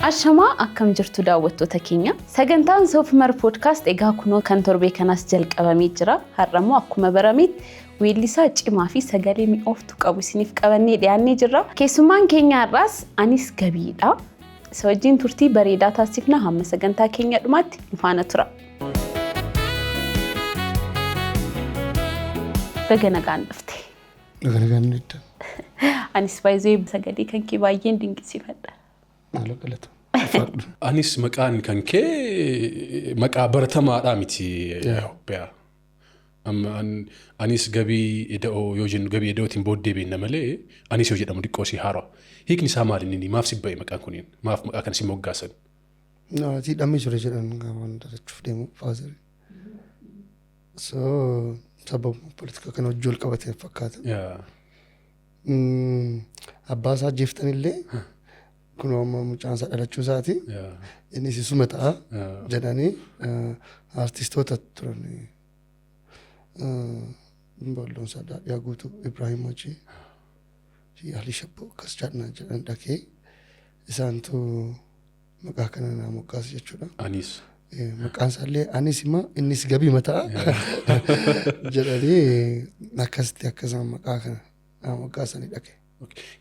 Ashamaa, akkam jirtu daawwattoota keenya? Sagantaan Soofumar Podcast egaa kunoo kan torbee kanaas jalqabamee jira. Har'ammoo akkuma barametti weellisaa cimaa fi sagalee mi'ooftuu qabu isiniif qabannee dhiyaannee jirra. Keessummaan keenya har'aas Anis Gabiidha. Isa wajjin turtii bareedaa taasifna, hamma sagantaa keenya dhumaatti nu faana tura. Baga nagaan dhufte. Baga nagaan dhufte. Anis baay'ee sagalee kan kee baay'een dinqisiifadha. Maal galata. Anis maqaan kan kee maqaa baratamaadhaa miti Itoophiyaa. Amma Anis Gabii Eda'oo yoo jennu Gabii Eda'ootiin booddee beekna malee Anis yoo jedhamu xiqqoo si haara. Hiikni isaa maali inni? Maaf si ba'e maqaan kuniin? Maaf maqaa kana si moggaasan? Naatii dhammi ture jedhan gaafa dalachuuf deemu father. So sababa politika kana wajjin wal qabatee fakkaata. Abbaa isaa ajjeeftanillee kun amma mucaan isaa dhalachuu isaati. Innis isuma ta'a jedhanii artistoota turan. Boolloon isaa Daadhiyaa Guutuu, Ibrahim Hajii fi Alii Shabboo akkas jedhan jedhan dhagee isaantu maqaa kana naa moggaase jechuudha. Anis. Maqaan isaallee anis ima innis Gabii mataa jedhanii akkasitti akka isaan maqaa kana naa moggaasanii dhage.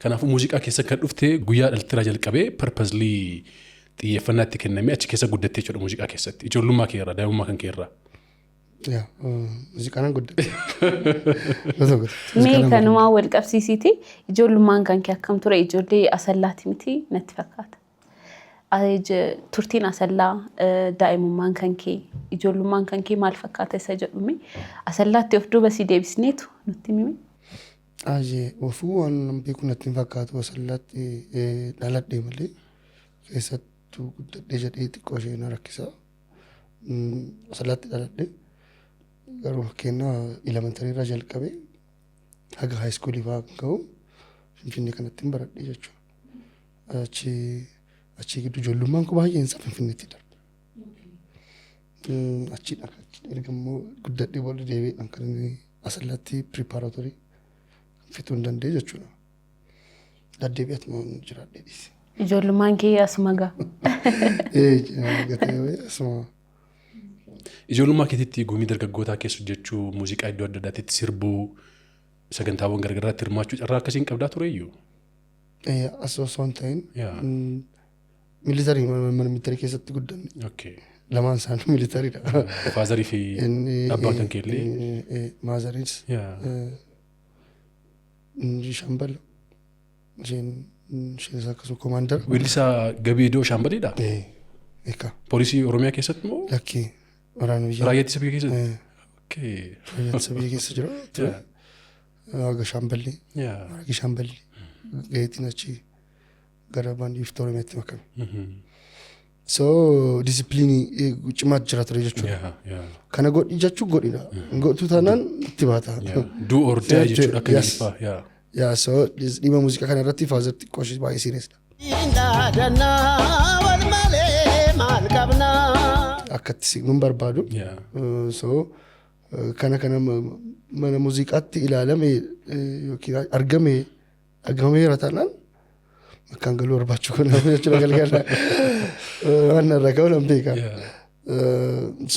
Kanaafuu muuziqaa keessa kan dhufte guyyaa dhaltiraa jalqabee purposely xiyyeeffannaa itti kennamee achi keessa guddattee jechuudha muuziqaa keessatti. Ijoollummaa kee irraa, daa'imummaa kan kee irraa. Yaa, muuziqaan nan guddadhe. Mee kanumaa wal qabsiisiiti, ijoollummaan kan kee akkam ture? Ijoollee Asallaati miti natti fakkaata. Turtiin Asallaa, daa'imummaan kan kee, ijoollummaan kan kee maal fakkaata isa jedhume Asallaatti of duuba si deebisneetu nutti himi. Ayyee, ofuu waan nan beeku natti hin fakkaatu. Asallaatti dhaladhe malee keessattuu guddadhe jedhee xiqqoo ishee na rakkisa. Asallaatti dhaladhe garuu fakkeenya elementary irraa jalqabee haga high schoolii fa'aa kan ga'u Finfinnee kanatti hin baradhe jechuudha. Achi achi gidduu ijoollummaan koo baay'een isaa Finfinneetti darbe. Achiidha erga immoo guddadhee booda deebi'eedhaan kan inni Asallaatti preparatory fixuu hin danda'e jechuudha. Deddeebi'atuma jiraadhee dhiise. Ijoollummaan kee asuma gaa. Ee, gatee asuma. Ijoollummaa keetitti gumii dargaggootaa keessa hojjechuu, muuziqaa iddoo adda addaatti sirbuu, sagantaawwan garagaraatti hirmaachuu carraa akkasiin qabdaa tureyyuu? As osoo hin ta'in military, mana military keessatti guddanne. Lamaan isaanii militarydha. Fatherii fi abbaan kan keellee. Motheriis inni shaambala, isheen isheenis akkasuma commander. Weellisaa Gabii Edoo Shaambaliidha? Ekaa. Poolisii Oromiyaa keessatti moo? Lakkii, waraana biyyaa. Raayyaa ittisa biyya keessatti? Raayyaa ittisa biyya keessa jira ture. Haga shaamballi. Haga shaamballi. Gaheetiin achi gara baandii ifta Oromiyaatti makame. So discipline cimaa jira ture jechuudha. Kana godhi jechuun godhidha. Godhtu taanaan itti baata. Do or die jechuudha akka Ingiliffaa. Yaa, so dhimma muuziqaa kana irratti father xiqqoo ishee baay'ee seriousidha. Wal malee maal qabnaa? Akka itti siqnuun barbaadu. So kana kana mana muuziqaatti ilaalame yookiin argame dhagameera taanaan akkaan galuu barbaachuu kun jechuudha galgala. Waan irra ka'u nan beeka.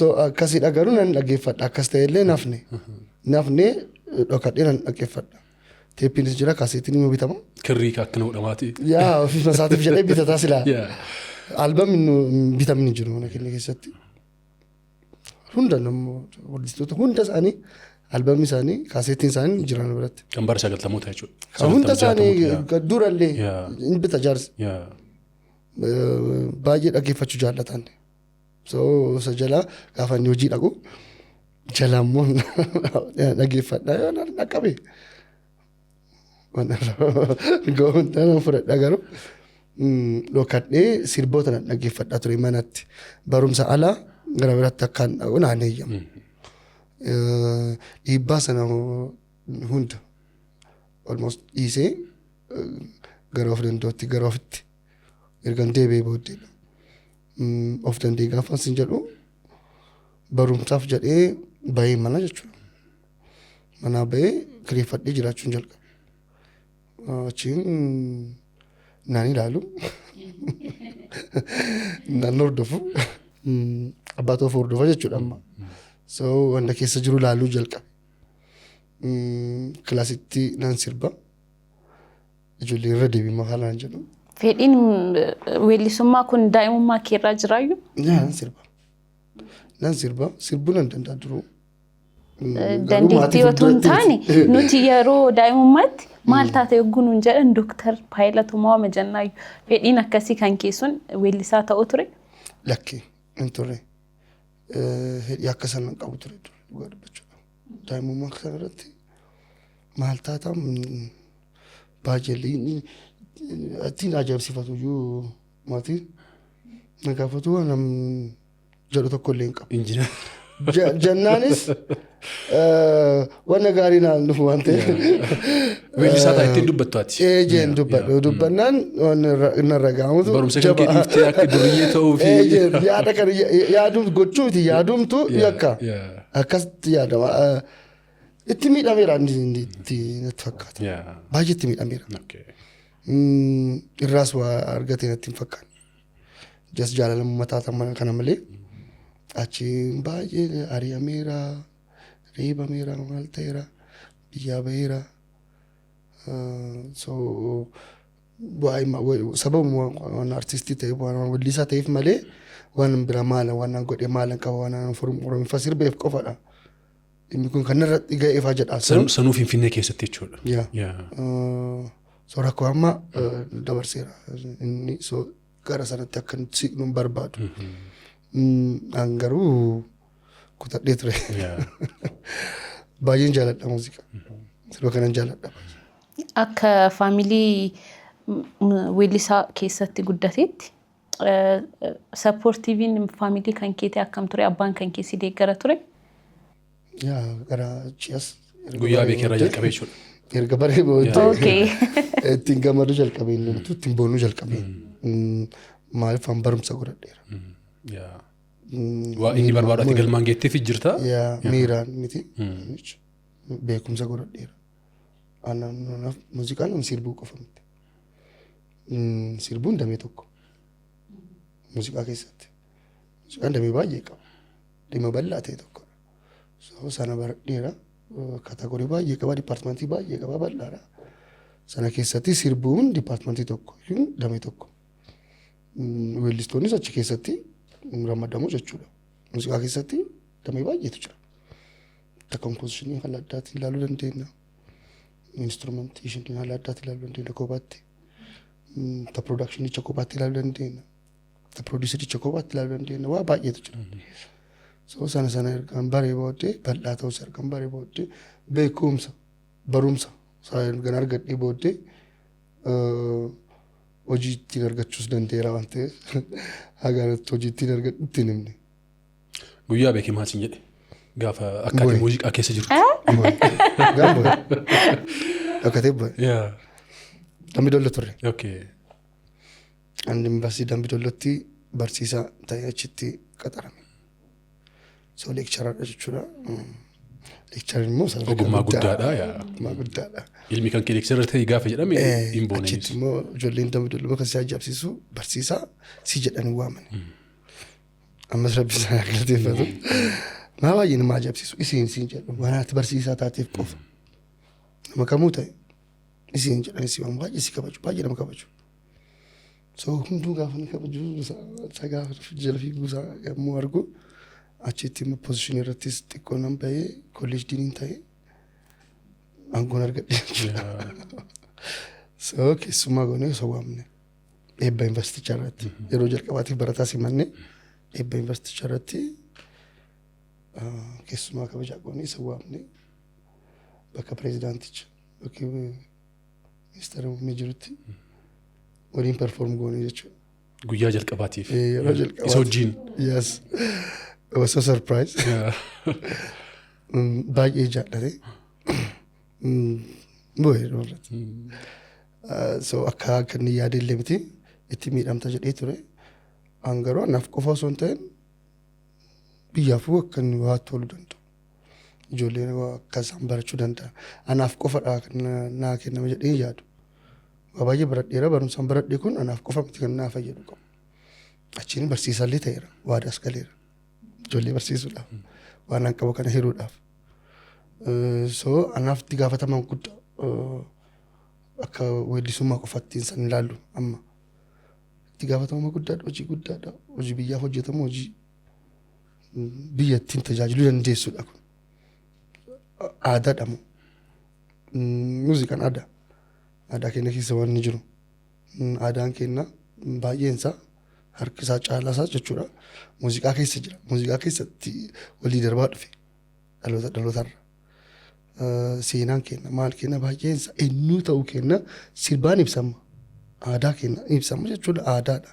So akkasidha, garuu nan dhaggeeffadha. Akkas ta'ellee nafne. Nafne dhokadhee nan dhaggeeffadha. Teeppiinis jira, kaaseetiin immoo bitama. Kirrii akkana godhamaati. Yaa, ofii isaatiif jedhee bitataa silaa. Albamni nu bitamni jiru mana keenya keessatti. Hunda namoota weellistoota hunda isaanii albamni isaanii, kaaseetiin isaanii jiran biratti. Kan bara 90moota jechuudha. Kan hunda isaanii durallee hin bita jaarsi. Baay'ee dhaggeeffachuu jaallatan. So isa jalaa gaafa inni hojii dhaqu jalaa immoo dhaggeeffadha, yoo na dhaqqabe. Goontaa fudhadha, garuu dhokadhee sirboota nan dhaggeeffadhaa ture manatti. Barumsa alaa gara biraatti akkaan dhaqu naan eeyyamu. Dhiibbaa sana hunda almost dhiisee gara of danda'utti, gara ofitti ergan deebi'ee booddeedha. Of danda'e gaafa sin jedhu barumsaaf jedhee bahee mana jechuudha. Manaa bahee kireeffadhee jiraachuun jalqabe. Achiin naan ilaalu. Nan hordofu. Abbaatu of hordofa jechuudha amma. So wanta keessa jiru laaluu jalqabe. Kilaasitti nan sirba. Ijoollee irra deebii maqaa jedhu. Fedhiin weellisummaa kun daa'imummaa keerraa jiraayyuu? Nan sirba. Nan sirba. Sirbuu nan danda'a duruu. Dandeettii otoo hin taane, nuti yeroo daa'imummaatti maal taate yogguu nuun jedhan, dooktar, paayilatumaa waama jennaayyuu. Fedhiin akkasii kan keessun weellisaa ta'uu ture? Lakki, hin turre. Fedhii akka sana hin qabu ture dhugaa dubbachuudha. Daa'imummaa kana irratti maal taataa baay'ee ittiin ajaa'ibsiifatu iyyuu maatiin na gaafatu, waan jedhu tokko illee hin qabu. Injinar. Jennaanis wanna gaarii naan dhufu waan ta'eef. Weellisaa ta'a ittiin dubbattu ati. Eejeen dubbadhu dubbannaan waan narra ga'amutu. Barumsa kan kee dhiiftee akka duriyyee ta'uu fi. Eejeen yaada kana yaadum gochuu miti, yaadumtu yakka. Akkasitti yaadama. Itti miidhameera inni itti natti fakkaata. Baay'ee itti miidhameera. Irraas waa argate natti hin fakkaanne. Jas jaalala mataa kana malee achiin baay'ee ari'ameera, reebameera, maal ta'eera, biyyaa baheera. So sababuma waan artistii ta'eef, waan weellisaa ta'eef malee waan bira maala waan an godhe maalan qaba, waan an Oromiffa sirbeef qofadha. Inni kun kan irratti ga'eefaa jedha. Sanuu Finfinnee keessatti jechuudha. Yaa. So rakkoo amma dabarseera. Inni so gara sanatti akka nuti siqnu hin barbaadu. An garuu kutadhee ture. Baay'een jaaladha muuziqaa. Sirba kanan jaaladha. Akka family weellisaa keessatti guddateetti, supportiveiin family kan keetii akkam ture? Abbaan kan keessi deeggara ture? Yaa, gara ci'as. Guyyaa beekerraa jalqabee jechuudha. Erga baree booddee ittiin gammaduu jalqabee, inni ittiin boonuu jalqabee. Maaliif, an barumsa godhadheera. Waa inni barbaadu ati galmaan geetteef jirta. Yaa, miiraan miti. Beekumsa godhadheera. Anaaf muuziqaan sirbuu qofa miti. Sirbuun damee tokko. Muuziqaa keessatti. Muuziqaan damee baay'ee qaba. Dhimma bal'aa ta'e tokkodha. So sana baradheera. Category baay'ee qaba, departmentii baay'ee qaba, bal'aadha. Sana keessatti sirbuun departmentii tokko yookiin damee tokko. Weellistoonnis achi keessatti ramadamu jechuudha. Muuziqaa keessatti damee baay'eetu jira. Compositionii haala addaatiin ilaaluu dandeenya. Instrumentationii haala addaatiin ilaaluu dandeenya kophaatti. Ta productionicha kophaatti ilaaluu dandeenya. Ta producericha kophaatti ilaaluu dandeenya. Waa baay'eetu jira. So sana sana ergaan baree booddee, bal'aa ta'uus ergaan baree booddee, beekumsa barumsa isaa ergan argadhee booddee, hojii ittiin argachuus danda'eera waan ta'eef, haga hojii ittiin argadhu ittiin himne. Guyyaa beekee maal siin jedhe gaafa akka ati Bu'e. muuziqaa keessa jirtu? Gaafa bu'e. Dhokatee bu'e. Dambi Dollo turre. Ani yuunivarsiitii Dambi Dollotti barsiisaa ta'ee achitti qaxarame. So lectureradha jechuudha. Lectureriin immoo sadarkaa Ogummaa guddaadha, yaa. Ogummaa guddaadha. Ilmi kan kee lecturer ta'e gaafa jedhame hin boonaniis. Achitti immoo ijoolleen Dambi Dolloo kan si ajaa'ibsiisu barsiisaa si jedhanii waaman. Ammas rabbi isaan haa galateeffatu. Maa baay'ee nama ajaa'ibsiisu isiin siin jedhu, waan ati barsiisaa taateef qofa. Nama kamuu ta'e isiin jedhanii si waamu, baay'ee si kabaju, baay'ee nama kabaju. So hunduu gaafa ni kabaju, isa gaafa jala fiiguu isaa yommuu argu, achitti immoo positionii irrattis xiqqoo nan bahee, college deaniin ta'e, aangoon argadhe jechuudha. So keessummaa goonee osoo waamne eebba yuunivarsiitichaa irratti, yeroo jalqabaatiif barataa simanne, eebba yuunivarsiitichaa irratti keessummaa kabajaa goonee isa waamne, bakka pireezidaanticha yookiin ministeera muummee jirutti waliin perform goone jechuudha. Guyyaa jalqabaatiif. Yeroo jalqabaatiif. Isa wajjin. Yes. It was so surprise. Baay'ee jaallate. Bu'ee yeroo irratti. So akka inni yaade illee miti, itti miidhamta jedhee ture. An garuu anaaf qofa osoo hin ta'in biyyaafuu akka inni waa toluu danda'u. Ijoolleen waa akka isaan barachuu danda'an. Anaaf qofadha kan naa kenname jedhee hin yaadu. Waa baay'ee baradheera, barumsaan baradhe kun anaaf qofa miti kan naa fayyadu qabu. Achiin barsiisallee ta'eera. Waadaas galeera. Ijoollee barsiisuudhaaf. Waan an qabu kana hiruudhaaf. So anaaf itti gaafatamaan guddaa akka weellisummaa qofaatti san ilaallu amma. Itti gaafatamummaa guddaadha. Hojii guddaadha. Hojii biyyaaf hojjetamu, hojii biyya ittiin tajaajiluu dandeessudha kun. Aadaadha moo. Muuziqaan aadaa. Aadaa keenya keessa waan inni jiru. Aadaan keenya baay'een isaa, harki isaa caalaa isaa jechuudha, muuziqaa keessa jira. Muuziqaa keessatti walii darbaa dhufe dhaloota dhalootarra. Seenaan keenya, maal keenya, baay'een isaa, eenyuu ta'uu keenya sirbaan ibsama. Aadaa keenya ibsama jechuudha, aadaadha.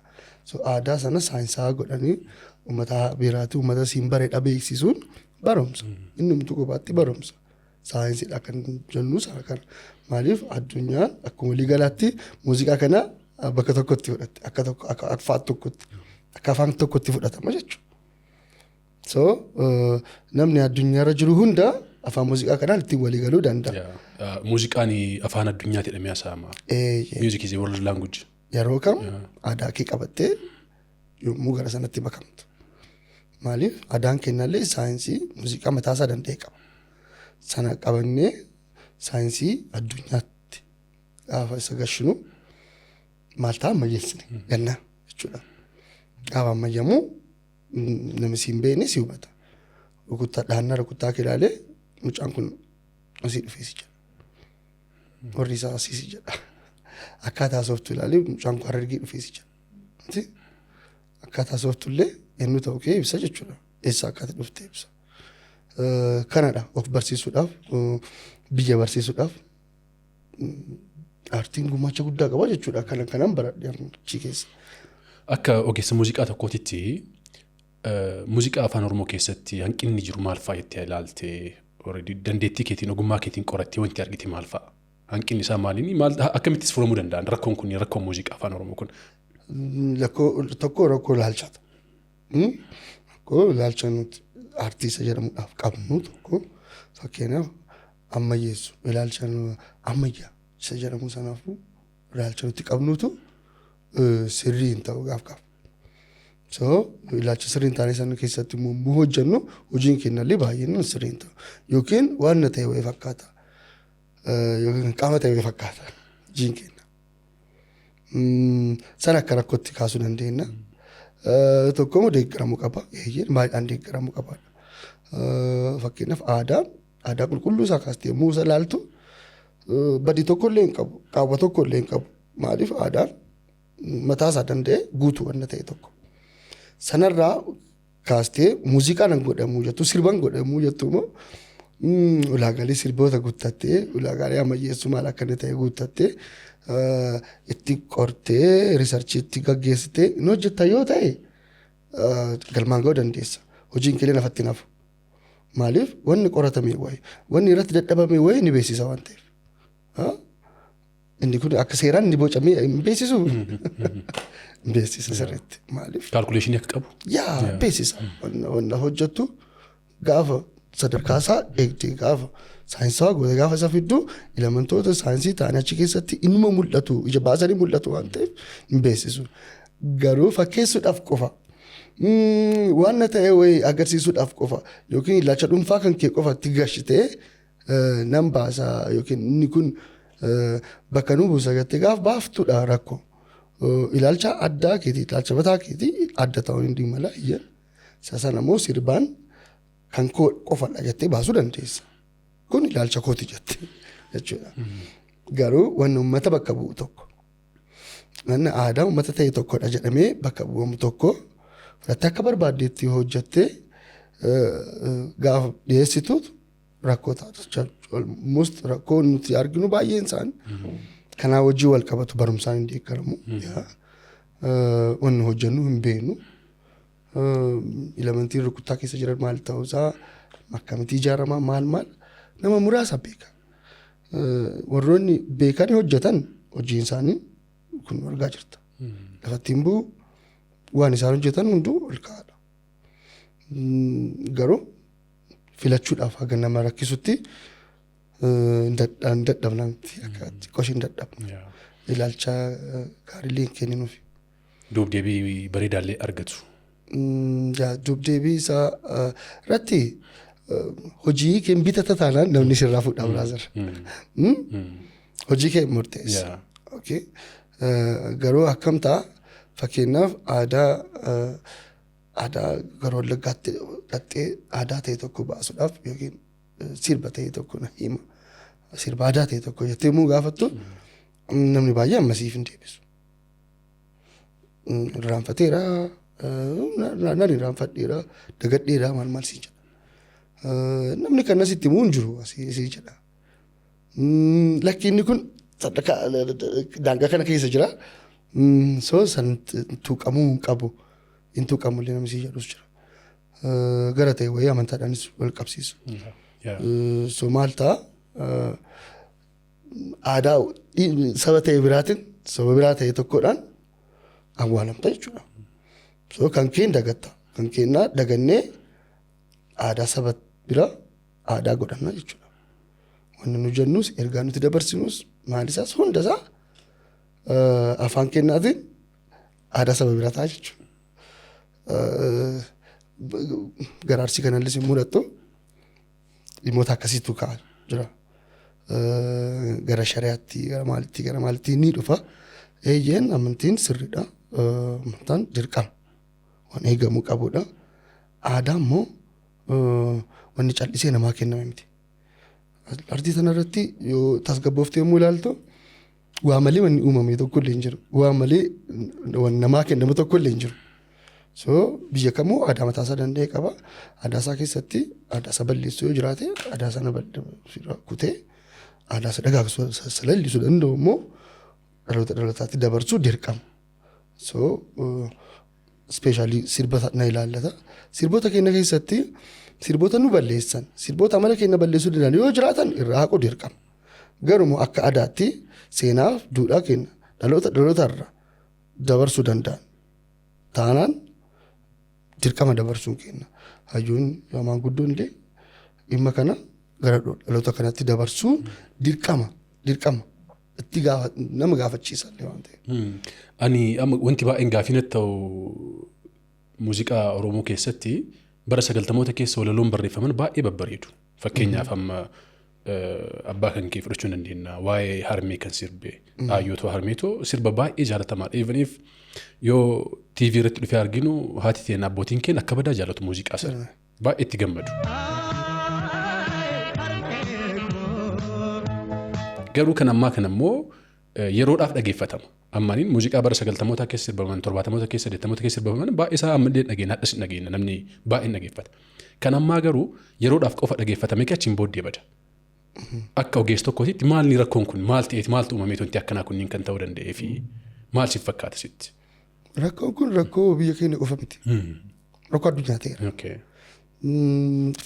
So aadaa sana saayinsaa godhanii uummata biraatti, uummata siin bareedha beeksisuun barumsa. Innumtu kophaatti barumsa. Saayinsiidha kan jennu sana kana. Maaliif, addunyaan akkuma walii galaatti muuziqaa kana bakka tokkotti fudhatte, akka tokko, akka afaan tokkotti, akka afaan tokkotti fudhatama jechuudha. So namni addunyaarra jiru hunda afaan muuziqaa kanaan ittiin walii galuu danda'a. Muuziqaan afaan addunyaa jedhamee haasa'ama. Music is a world language. Yeroo kam aadaa kee qabattee yommuu gara sanatti makamtu. Maaliif, aadaan keenyallee saayinsii muuziqaa mataasaa danda'e qaba. Sana qabannee saayinsii addunyaatti gaafa isa gashinu maal ta'a? Ammayyeessine gannaa jechuudha. Gaafa ammayyamuu namni si hin beekne si hubata. Rukuttaa dhaannaa rukuttaa kee ilaalee, mucaan kun asii dhufee si jedha. Warri isaa asii si jedha. Akkaataa sooftu ilaalee, mucaan kun Harargee dhufee si jedha. Miti? Akkaataa sooftu illee eenyu ta'uu kee ibsa jechuudha. Eessa akkaataa dhufte ibsa. Kanadha, of barsiisuudhaaf, biyya barsiisuudhaaf aartiin gumaacha guddaa qaba jechuudha. Kana kanan baradhe achi keessa. Akka ogeessa muuziqaa tokkootitti muuziqaa Afaan Oromoo keessatti hanqinni jiru maal fa'a jettee ilaalte? Already dandeettii keetiin, ogummaa keetiin qorattee wanti argite maal fa'a? Hanqinni isaa maaliini? Maal, akkamittis furamuu danda'an rakkoon kun, rakkoon muuziqaa Afaan Oromoo kun? Tokko rakkoo ilaalchaata. Rakkoo ilaalcha nuti aartiista jedhamuudhaaf qabnu tokko, fakkeenyaaf ammayyeessu, ilaalcha ammayyaa isa jedhamu sanaafuu ilaalcha nuti qabnutu sirrii hin ta'u gaaf gaaf. So ilaalcha sirrii hin taane sana keessatti immoo immoo hojjennu, hojiin keenyallee baay'een sirrii hin ta'u. Yookiin waan na ta'e wayii fakkaata. Yookiin qaama ta'e wayii fakkaata hojiin keenya. Sana akka rakkootti kaasuu dandeenya. Tokko immoo deeggaramuu qaba. Eeyyee, baay'een deeggaramuu qaba. Fakkeenyaaf aadaan, aadaa qulqulluu isaa kaastee yommuu isa ilaaltu, badii tokko illee hin qabu. Qaawwa tokko illee hin qabu. Maaliif, aadaan mataa isaa danda'e guutuu wanna ta'e tokko. Sanarraa kaastee muuziqaan hin godhamu jettu, sirban godhamu jettu immoo, ulaagaalee sirboota guuttattee, ulaagaalee ammayyeessuu maal akka inni ta'e guuttattee, itti qortee, research itti gaggeessitee hin hojjetta yoo ta'e, galmaan ga'uu dandeessa. Hojiin keelee lafatti hin hafu. Maaliif, wanni qoratame wayi, wanni irratti dadhabame wayi ni beeksisa waan ta'eef. Inni kun akka seeraan inni bocamee hin beeksisu. Hin beeksisa sirriitti. Maaliif? Calculation akka qabu. Yaa, beeksisa. Wanna hojjettu gaafa sadarkaa isaa eegdee, gaafa saayinsawaa goota, gaafa isa fiddu, elementoota saayinsii ta'anii achi keessatti inuma mul'atu, ija baasanii mul'atu waan ta'eef hin beeksisu. Garuu fakkeessuudhaaf qofa, waan na ta'e wayii agarsiisuudhaaf qofa, yookiin ilaalcha dhuunfaa kan kee qofa itti gashitee, nan baasa yookiin inni kun bakka nu buusa jettee gaaf baaftuudha rakkoo. Ilaalcha addaa keetii, ilaalcha mataa keetii adda ta'uu hin mala iyyan. Isa sana immoo sirbaan kan koo qofadha jettee baasuu dandeessa. Kun ilaalcha kooti jette jechuudha. Garuu wanni uummata bakka bu'u tokko, wanni aadaa uummata ta'e tokkodha jedhamee bakka bu'amu tokko fudhattee akka barbaaddeetti hojjettee gaafa dhiyeessitu rakkoo taata. Almost rakkoo nuti arginu baay'een isaan kanaa wajjin wal qabatu, barumsaan hin deeggaramu. Wanni hojjennu hin beeknu. Elementiin rukuttaa keessa jiran maal ta'uusaa, akkamitti ijaaramaa, maal maal, nama muraasa beeka. Warroonni beekan hojjetan hojiin isaanii kun argaa jirta. Lafatti hin bu'u, waan isaan hojjetan hunduu ol ka'aadha. Garuu filachuudhaaf haga nama rakkisutti hin dadhabna miti, akka xiqqoo ishee hin dadhabna. Ilaalcha gaariilee hin kenninuufi. Duub-deebii bareedaallee argatu. Duub-deebii isaa irratti hojii kee bitata taanaan namni sirraa fuudha, brother. Hojii kee murteessa. Okay. Garuu akkam ta'a, fakkeenyaaf aadaa gara Wallaggaatti dhaqxee aadaa ta'e tokko baasuudhaaf yookiin sirba ta'e tokko na hima. Sirba aadaa ta'e tokko jettee immoo gaafattu, namni baay'ee ammasiif hin deebisu. Irraanfateera, nan irraanfadheera, dagadheera, maal maal siin jedha. Namni kanas itti himuu hin jiru asii jedha. Lakki, inni kun sadarkaa daangaa kana keessa jira. So san tuqamuu hin qabu. Hin tuqamu illee namni sii jedhus jira. Gara ta'e wayii amantaadhaanis wal qabsiisu. So maal ta'a, aadaa saba ta'e biraatiin, saba biraa ta'e tokkodhaan awwaalamta jechuudha. So kan kee hin dagatta. Kan keenyaa dagannee aadaa saba biraa aadaa godhanna jechuudha. Wanni nu jennus, ergaa nuti dabarsinus, maalisaas hundasaa afaan keenyaatiin aadaa saba biraa ta'a jechuudha. Gara Arsii kanallee si mul'attu dhimmoota akkasiitu ka'a jira. Gara shari'aatti, gara maalitti, gara maalitti ni dhufa. Eeyyeen, amantiin sirriidha. Amantaan dirqama. Waan eegamuu qabudha. Aadaa immoo wanni callisee namaa kenname miti. Ardii sanarratti yoo tasgabbooftee yommuu ilaaltu, waa malee wanni uumame tokko illee hin jiru. Waa malee wanni namaa kennamu tokko illee hin jiru. So biyya kamuu aadaa mataa isaa danda'e qaba. Aadaa isaa keessatti aadaa isa balleessuu yoo jiraate, aadaa sana kutee aadaa isa dagaagsuu, isa lallisuu danda'u immoo dhaloota dhalootaatti dabarsuu dirqama. So especially sirba na ilaallata. Sirboota keenya keessatti sirboota nu balleessan, sirboota amala keenya balleessuu danda'an yoo jiraatan irraa haquu dirqama. Garuu akka aadaatti seenaaf duudhaa keenya dhaloota dhalootarra dabarsuu danda'an taanaan dirqama dabarsuun keenya. Hayyuun maanguddoon illee dhimma kana gara dhaloota kanatti dabarsuu dirqama dirqama itti gaafa nama gaafachiisa illee waan ta'eef. Ani amma wanti baay'een gaafii natti ta'u, muuziqaa Oromoo keessatti bara 90moota keessa walaloon barreeffaman baay'ee babbareedu. Fakkeenyaaf amma abbaa kan kee fudhachuu dandeenya. Waa'ee harmee kan sirbe. Aayyootoo harmeetoo sirba baay'ee jaalatamaadha. Even if yoo TV irratti dhufee arginu, haati teenya, abbootiin keenya akka badaa jaalatu muuziqaa sana. Baay'ee itti gammadu. Garuu kan ammaa kana immoo yeroodhaaf dhageeffatama. Ammaaniin muuziqaa bara 90moota keessa sirbaman, 70moota keessa, 80moota keessa sirbaman baay'ee isaa ammallee dhageenya, hadhas hin dhageenya, namni baay'een dhageeffata. Kan ammaa garuu yeroodhaaf qofa dhageeffatamee achiin booddee bada. Akka ogeessa tokkootitti maalni rakkoon kun, maal ta'eeti, maaltu uumameetu wanti akkanaa kunniin kan ta'uu danda'ee fi maal siif fakkaata sitti? Rakkoon kun rakkoo biyya keenya qofa miti. Rakkoo addunyaa ta'eera.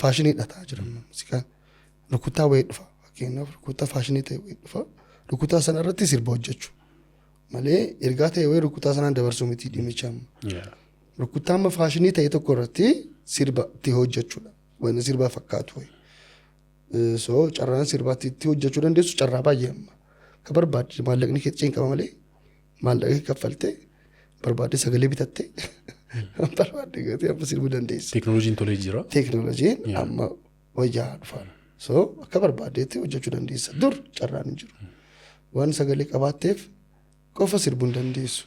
Faashiniidha ta'aa jira muuziqaan. Rukuttaa wayii dhufa. Fakkeenyaaf rukuttaa faashinii ta'e wayii dhufa. Rukuttaa sana irratti sirba hojjechuu. Malee ergaa ta'e wayii rukuttaa sanaan dabarsuu miti dhimmicha amma. Rukuttaa amma faashinii ta'e tokko irratti sirba itti hojjechuudha. Wanni sirba fakkaatu wayii. So carraan sirbaatti itti hojjechuu dandeessu carraa baay'ee amma. Ka barbaadde maallaqni kee cinqama malee, maallaqa kee kaffaltee barbaadde sagalee bitattee barbaadde gootee amma sirbuu dandeessa. Teeknooloojiin tolee jira. Teeknooloojiin amma wayyaa dhufaa. So akka barbaaddeetti hojjechuu dandeessa. Dur carraan hin jiru. Waan sagalee qabaatteef qofa sirbuu hin dandeessu.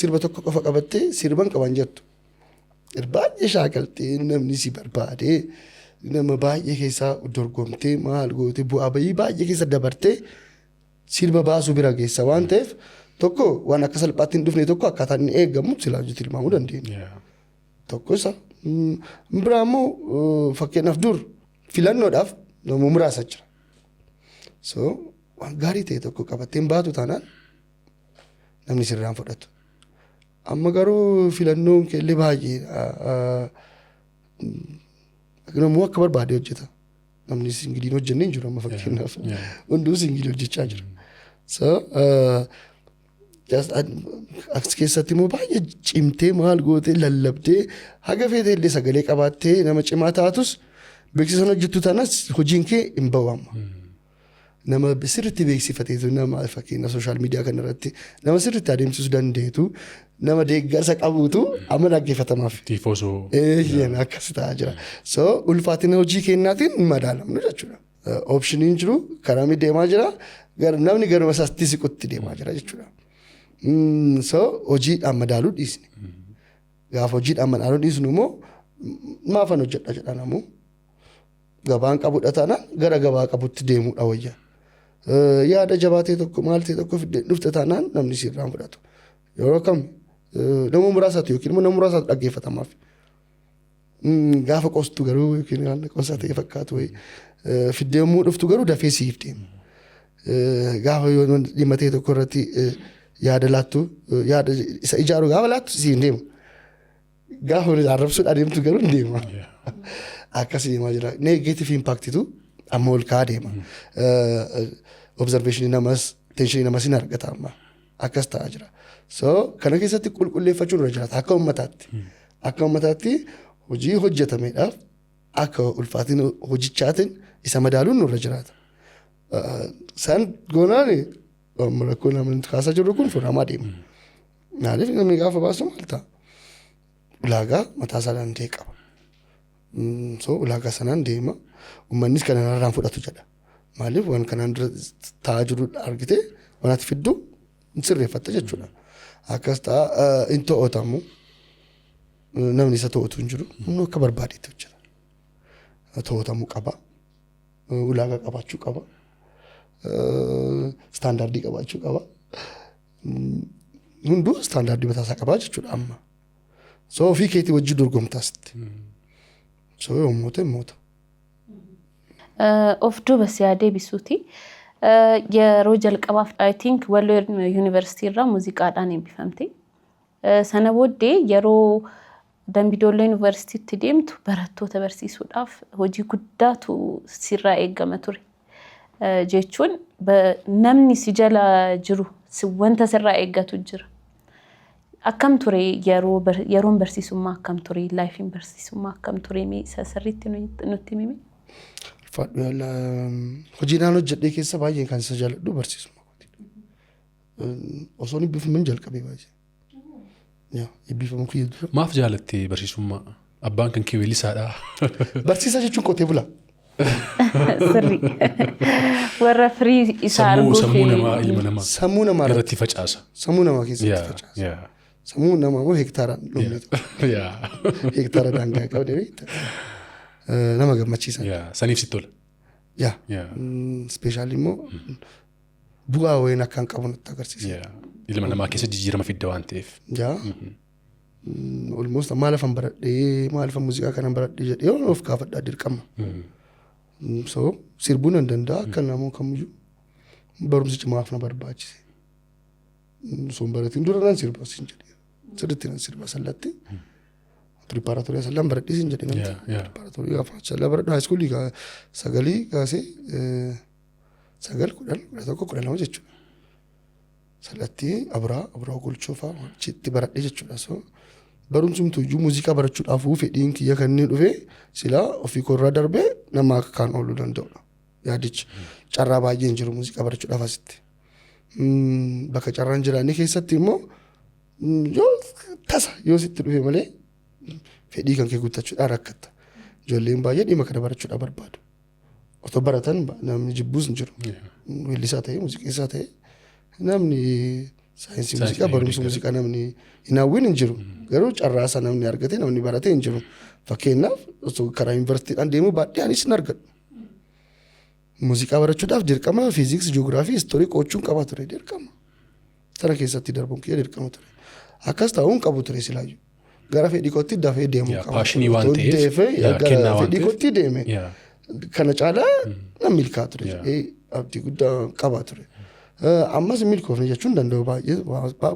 Sirba tokko qofa qabattee sirban qaban jettu. Baay'ee shaakaltee, namni si barbaadee, nama baay'ee keessaa dorgomtee, maal gootee, bu'aa bayii baay'ee keessa dabartee sirba baasuu bira geessa waan ta'eef, tokko waan akka salphaatti hin dhufne tokko akkaataa inni eegamu silaa hojii tilmaamuu dandeenya. Tokko isa. Biraa immoo fakkeenyaaf dur filannoodhaaf nama muraasa jira. So waan gaarii ta'e tokko qabattee hin baatu taanaan namni sirraan fudhatu. Amma garuu filannoon keellee baay'eedha. Namuu akka barbaade hojjeta. Namni singleiin hojjenne hin jiru amma fakkeenyaaf. Hunduu single hojjechaa jira. So as keessatti immoo baay'ee cimtee, maal gootee, lallabdee, haga feete illee sagalee qabaattee nama cimaa taatus, beeksisa hojjettu tanas hojiin kee hin bahu amma. Nama sirriitti beeksifateetu, nama fakkeenya social media kana irratti nama sirriitti adeemsisuu dandeetu, nama deeggarsa qabuutu amma dhaggeeffatamaaf. Tiifoosoo. Eeyyeen, akkas ta'aa jira. So ulfaatina hojii kennaatiin hin madaalamnu jechuudha. Optioniin jiru karaa deemaa jira. Namni garuma isaatti siqutti deemaa jira jechuudha. So hojiidhaan madaaluu dhiisne. Gaafa hojiidhaan madaaluu dhiisnu immoo maafan hojjedha jedha namuu. Gabaan qabudha taanaan gara gabaa qabutti deemuudha wayya. Yaada jabaatee tokko maal ta'e tokko fidee dhufte taanaan namni sirraan fudhatu. Yeroo kam nama muraasaatu yookiin immoo nama muraasaatu dhaggeeffatamaaf. Gaafa qostu garuu yookiin waan qosaa ta'e fakkaatu wayii fiddee yommuu dhuftu garuu dafee siif deema. Gaafa yoo dhimma ta'e tokko irratti yaada laattu, yaada isa ijaaru gaafa laattu siif deema. Gaafa arrabsuudhaan adeemtu garuu hin deema. Akkas deemaa jira. Negative impactitu amma ol ka'aa deema. Observationii namas, attentionii namas hin argata amma. Akkas ta'aa jira. So kana keessatti qulqulleeffachuun irra jiraata akka uummataatti. Akka uummataatti hojii hojjetameedhaaf akka ulfaatina hojichaatiin isa madaaluun nurra jiraata. San goonaan amma rakkoo namni kaasaa jirru kun furamaa deema. Maaliif namni gaafa baasu maal ta'a? Ulaagaa mataa isaa danda'e qaba. So ulaagaa sanaan deema. Uummannis kana irraan fudhatu jedha. Maaliif waan kanaan dura ta'aa jiru argite waan ati fiddu hin sirreeffatta jechuudha. Akkas ta'a, hin to'atamu. Namni isa to'atu hin jiru. Humna akka barbaadetti hojjeta. To'atamuu qaba. Ulaagaa qabaachuu qaba. Standardii qabaachuu qaba. Hunduu standardii mataa isaa qabaa jechuudha amma. So ofii keetii wajjin dorgomtaa asitti. So yoo moote moota. Of duuba si yaadee bisuuti. Yeroo jalqabaaf, I think, Walloo Yuunivarsiitii irraa muuziqaadhaan eebbifamte. Sana booddee yeroo Dambidolloo Yuunivarsiitiitti deemtu barattoota barsiisuudhaaf hojii guddaatu sirraa eegama ture. Jechuun namni si jala jiru wanta sirraa eeggatu jira. Akkam ture yeroon barsiisummaa, akkam ture lifeiin barsiisummaa, akkam ture, mee isa sirriitti nutti himi? Ulfaadhu yaala, hojii naan hojjedhee keessa baay'een kan isa jaalladhu barsiisummaa kooti. Osoo hin eebbifamin jalqabee baay'ee. Yaa, eebbifamuu kiyya dura. Maaf jaalatte barsiisummaa? Abbaan kan kee weellisaadha. Barsiisaa jechuun qotee bulaa. Sirrii. Warra firii isaa Sammuu arguuf. Sammuu namaa, ilma namaa Sammuu namaa irratti irratti facaasa. Sammuu namaa keessatti facaasa. Sammuu namaa immoo hektaaraan dhumne, hektaara daangaa qabde beekta. Nama gammachiisa. Yaa, saniif sitti tola. Yaa. Especially immoo bu'aa wayiin akka hin qabu natti agarsiisa. Yaa. Ilma namaa keessa jijjiirama fidda waan ta'eef. Yaa. Almost maalifan baradhee, maalifan muuziqaa kanan baradhee jedhee of gaafadhaa dirqama. So sirbuu nan danda'a akka nama kamiyyuu, barumsi cimaaf na barbaachise. Osoo hin baratiin dura nan sirba siin jedhee, sirriitti nan sirba sallatti. Preparatory asallaan baradhee siin jedhee namti. Preparatory gaafa asallaa baradhu, high schoolii sagalii kaasee, 9, 10, 11, 12 jechuudha. Sallatti abiraa golchoo fa'aa achitti baradhee jechuudha. So barumsumtu iyyuu muuziqaa barachuudhaaf fedhiin kiyya kan inni dhufe silaa ofii koorraa darbee nama akka kaan ooluu danda'udha. Yaadichi carraa baay'een jiru muuziqaa barachuudhaaf asitti. Bakka carraan jiraanne keessatti immoo yoo tasa yoo sitti dhufe malee fedhii kan kee guuttachuudhaan rakkatta. Ijoolleen baay'ee dhimma kana barachuudhaaf barbaadu. Otoo baratan namni jibbuus hin jiru. Weellisaa ta'e, muuziqeessaa ta'e, namni saayinsii muuziqaa, barumsa muuziqaa namni hin hawwin hin jiru. Garuu carraa isaa namni argate, namni barate hin jiru. Fakkeenyaaf osoo karaa yuunivarsiitiidhaan deemuu baadhee anis hin argadhu. Muuziqaa barachuudhaaf dirqama fiiziksii, ji'oogiraafii, history qo'achuun qaba ture dirqama. Sana keessatti darbuun kiyya dirqama ture. Akkas ta'uun qabu ture silaayyuu. Gara fedhii kootti dafee deemuu qaba. Passionii waan Otoo ta'eef, deefee yaa, gara kennaa waan fedhii ta'eef. kootti deeme. Kana caalaa nan milkaa ture jedhee abdii guddaa qaba ture. Ammas hin milkoofne jechuun danda'u, baay'ee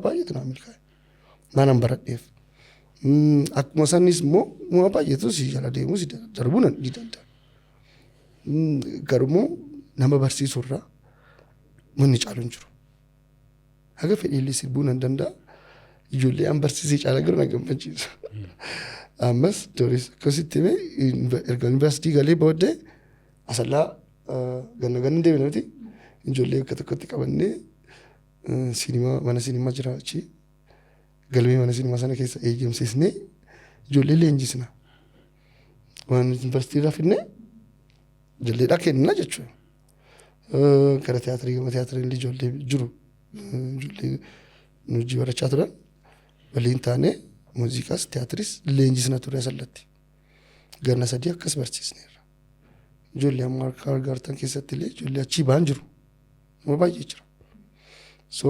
baay'eetu naa milkaa'e. Maanan baradheef. Akkuma sanis immoo waan baay'eetu si jala deemuu si darbuu ni danda'a. Garuu nama barsiisurraa wanni caalu hin jiru. Haga fedheellee sirbuu nan danda'a. Ijoollee an barsiisee caala garuu na gammachiisa. Ammas Dooris akkasitti himee erga yuunivarsiitii galee booddee asallaa ganna ganna deemne miti. Ijoollee bakka tokkotti qabannee sinimaa, mana sinimaa jira achi, galmee mana sinimaa sana keessa eeyyamsiisnee ijoollee leenjisna. Waan yuunivarsiitii irraa fidnee ijoolleedhaa kenna jechuudha. Gara tiyaatirii, gama tiyaatirii illee ijoollee jiru. Ijoollee nu hojii barachaa turan waliin taanee muuziqaas tiyaatiris leenjisna ture asallatti. Ganna 3 akkas barsiisneerra. Ijoollee amma harka argaartan keessatti illee ijoollee achii ba'an jiru. Nama baay'ee jira. So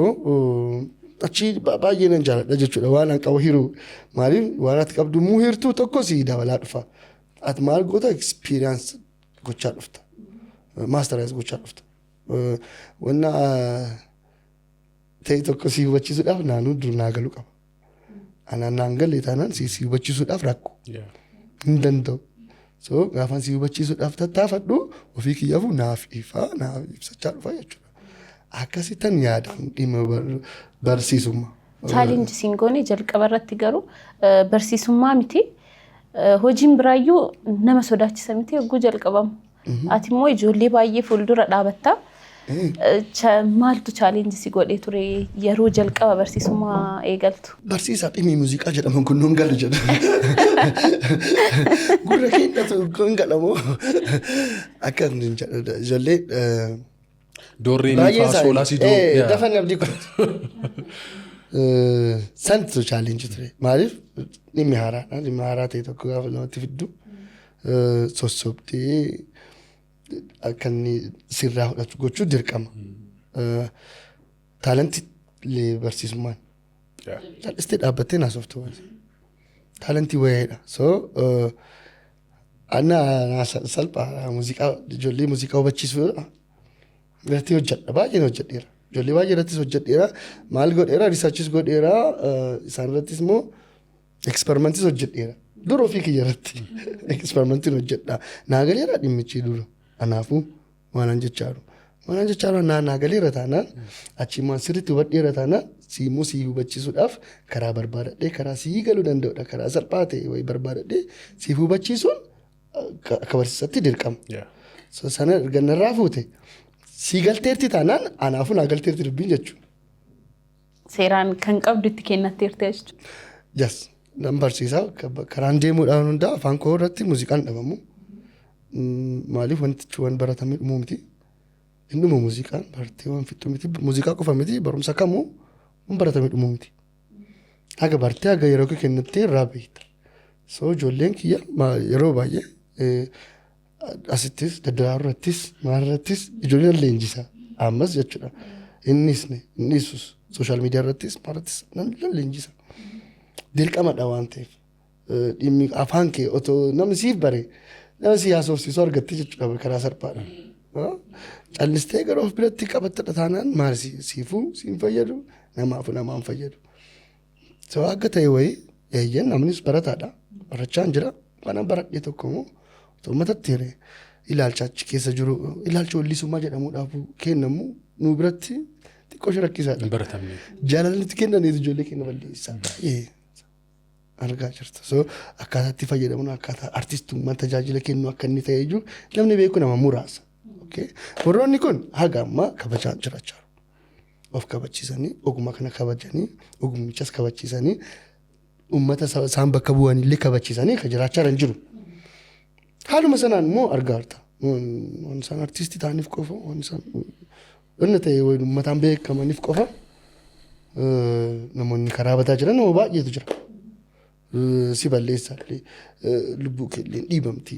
achii baay'ee nan jaaladha jechuudha. Waan an qabu hiruu. Maaliif, waan ati qabdu immoo hirtuu tokko si dabalaa dhufa. Ati maal goota, experience gochaa dhufta. Masterize gochaa dhufta. Wanna ta'e tokko si hubachiisuudhaaf naannoo dur naa galuu qaba. Anaan naan galle taanaan si hubachiisuudhaaf rakkoo hin danda'u. So gaafan si hubachiisuudhaaf tattaafadhu ofii kiyyaafuu naaf ifaa naaf ibsachaa dhufa jechuudha. Akkasittan yaadaan dhimma barsiisummaa. Challenge siin goone jalqaba irratti garuu barsiisummaa miti. Hojiin biraayyuu nama sodaachisa miti yogguu jalqabamu. Ati immoo ijoollee baay'ee fuuldura dhaabatta. Maaltu challenge si godhee ture yeroo jalqaba barsiisummaa eegaltu? Barsiisaa dhimmi muuziqaa jedhaman kun nuun galu jedhu. Gurra keenyatu hin galamoo akka hin jedhu ijoollee Doorree mi baay'ee faa soolaa si doo. Dafanii abdii kutatu. Santu challenge ture. Maaliif, dhimmi haaraadha. Dhimmi haaraa ta'e tokko gaafa namatti fiddu sossobdee akka inni sirraa fudhatu gochuu dirqama. Talentii illee barsiisummaan. Cal'istee dhaabbattee naasoftu. Talentii wayiidha. So ana salphaa muuziqaa, ijoollee muuziqaa hubachiisuudha. Irratti hojjedha, baay'een hojjedheera. Ijoollee baay'ee irrattis hojjedheera. Maal godheera, researchis godheera. Isaan irrattis immoo experimentis hojjedheera. Dura ofii kiyya irratti experimentiin hojjedha. Naa galeera dhimmichi dura. Kanaafuu waanan jechaaru. Waanan jechaaru naa galeera taanaan, achi immoo sirriitti hubadheera taanaan, siimmoo si hubachiisuudhaaf karaa barbaadadhee, karaa sii galuu danda'udha. Karaa salphaa ta'e wayii barbaadadhee siif hubachiisuun akka barsiisatti dirqama. So sana erga narraa fuute sii galteerti taanaan, anaafuu naa galteerti dubbiin jechuudha. Seeraan kan qabdu itti kennatteerti jechuudha. Yes, nan barsiisa. Karaan deemuudhaan hundaa afaan koo irratti muuziqaan dhabamu. Maaliif, wantichi waan baratamee dhumuu miti. Hin dhumu muuziqaan, bartee waan fixu miti. Muuziqaa qofa miti, barumsa kamuu waan baratamee dhumuu miti. Haga bartee, haga yeroo kee kennattee irraa beekta. So ijoolleen kiyya yeroo baay'ee asittis daddaraaruu irrattis maal irrattis ijoolleen leenjisa. Ammas jechuudha. Innis innisus social media irrattis maal irrattis nan leenjisa. Dirqamadha waan ta'eef. Dhimmi afaan kee otoo namni siif bare, nama si haasofsiisu argatte jechuudha karaa salphaadhaan. Callistee gara of biratti qabattadha taanaan maal siifuu siin fayyadu, namaafuu namaan fayyadu. So akka ta'e wayii eeyyan namnis barataadha. Barachaa hin jira. Waan baradhee tokko immoo otoo uummatatti hiree ilaalcha achi keessa jiru, ilaalcha wallisummaa jedhamuudhaaf kennamu nu biratti xiqqoo ishee rakkisaadha. Hin baratamne. Jaalala nuti kennaniif ijoollee keenya balleessaa baay'ee argaa jirta. So akkaataa itti fayyadamnu, akkaataa artistummaan tajaajila kennu akka inni ta'ee jiru namni beeku nama muraasa. Okay? Warroonni kun haga ammaa kabajaa jiraachaa jiru. Of kabachiisanii, ogummaa kana kabajanii, ogummichas kabachiisanii, uummata isaan bakka bu'anillee kabachiisanii kan jiraachaa jiran jiru. Haaluma sanaan immoo argaa jirta. Waan isaan artistii ta'aniif qofa, waan isaan wanna ta'e uummataan beekamaniif qofa namoonni karaa bataa jiran nama baay'eetu jira. Si balleessa illee, lubbuu kee illee dhiibamti.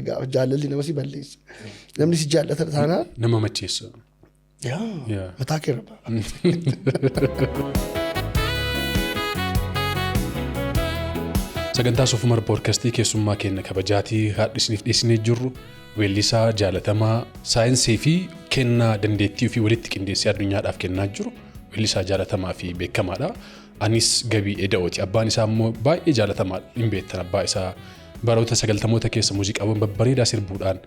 Gaafa jaalalli nama si balleessa. Namni si jaallata taanaan Nama macheessa. Yaa mataa kee irra ba'a. Sagantaa Soofumar Poodkastii keessummaa keenya kabajaatii haadhisniif dhiyeessinee jirru weellisaa jaalatamaa, saayinsii fi kennaa dandeettii ofii walitti qindeessee addunyaadhaaf kennaa jiru, weellisaa jaalatamaa fi beekamaadha. Anis Gabii Eda'ooti. Abbaan isaa immoo baay'ee jaalatamaadha. Hin beektan, abbaa isaa baroota 90moota keessa muuziqaawwan babbareedaa sirbuudhaan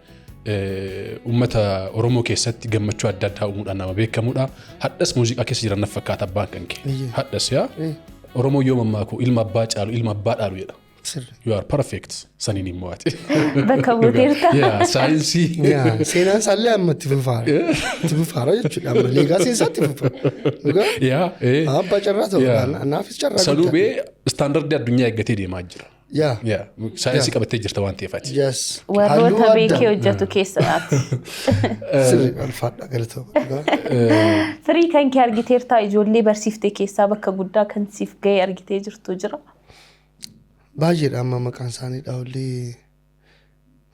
uummata Oromoo keessatti gammachuu adda addaa uumuudhaan nama beekamudha. Hadhas muuziqaa keessa jiran naf fakkaata abbaan kan kee. Eeyyee. Hadhas yaa. Oromoo yoo mammaaku ilma abbaa caalu ilma abbaa dhaalu jedha. Sirri. You are perfect. Saniin immoo ati. Bakka buuteerta. Yeah, saayinsii. Yaa, seenaan isaallee amma itti fufaara. Itti fufaara jechuudha. Amma legacy isaa itti fufa. Dhugaa? Yeah, Abbaa carraa ta'u. Yeah. Anaafis carraa Sanuu guddaa. bee standardii addunyaa eeggatee deemaa jira. Yaa. Yeah, saayinsii qabattee jirta waan ta'eef ati. Yes. Warroota Halluu adda. beekee hojjetu keessaati. Sirri alfaadha galatooma. Dhugaa. Firii kan kee argiteertaa, ijoollee barsiiftee keessaa bakka guddaa kan siif ga'e argitee jirtu jira? Baay'eedha, amma maqaan isaanii dhaawullee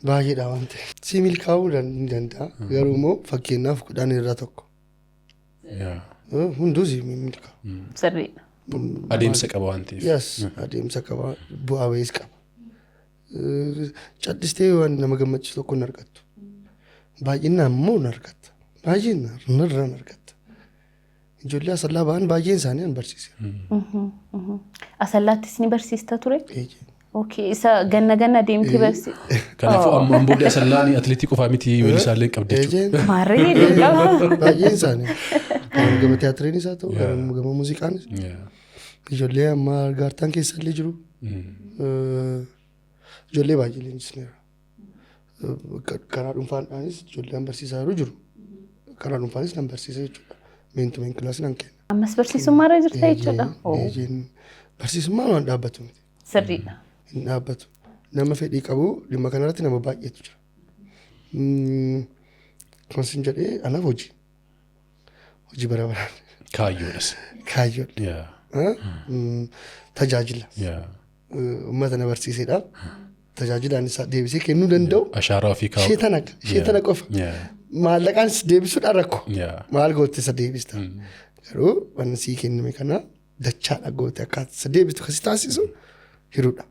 baay'eedha waan ta'eef. Si milkaa'uu ni danda'a. Garuu immoo fakkeenyaaf 10 irraa tokko. Hunduu si milkaa'u. Sirriidha. Adeemsa qaba waan ta'eef. Yes, adeemsa qaba, bu'aa bahiis qaba. Cal'istee waan nama gammachiisu tokko hin argattu. Baay'inaan immoo hin argatta. Baay'inaan irraa hin argatta. Ijoollee Asallaa ba'an baay'een isaanii an barsiise. Asallaattis ni barsiista ture? Eeyyee. Okay, isa ganna ganna deemtee barsiista. Kanaafuu ammaan booddee Asallaan atileetii qofaa miti, weellisaallee qabdi jechuudha. Eeyyee. Maarree, dirqama. Baay'een isaanii. Gama tiyaatiriinis haa ta'u, gama muuziqaanis. Ijoollee amma gaartaan keessa illee jiru. Ijoollee baay'ee leenjisneera. Karaa dhuunfaadhaanis ijoollee an barsiisaa jiru jiru. Karaa dhuunfaanis nan barsiisa jechuudha. Man to man classii nan kenna. Ammas barsiisummaarra jirta jechuudha. Oh, Eeyyeen. Barsiisummaan waan dhaabbatu miti. Sirriidha. Hin dhaabbatu. Nama fedhii qabu dhimma kanarratti nama baay'eetu jira. Kan sin jedhee anaaf hojii. Hojii bara baraan. Kaayyoodhas. Kaayyoodha. Tajaajila. Uummata na barsiisedha. Tajaajilaan isaa deebisee kennuu danda'u. Ashaaraa ofii kaa'u. Ishee tana, ishee tana qofa. Maallaqaanis deebisuudhaan rakkoo. Maal goote isa deebista? Garuu wanni sii kenname kana dachaadha goote akka isa deebistu kasi taasisu hiruudha.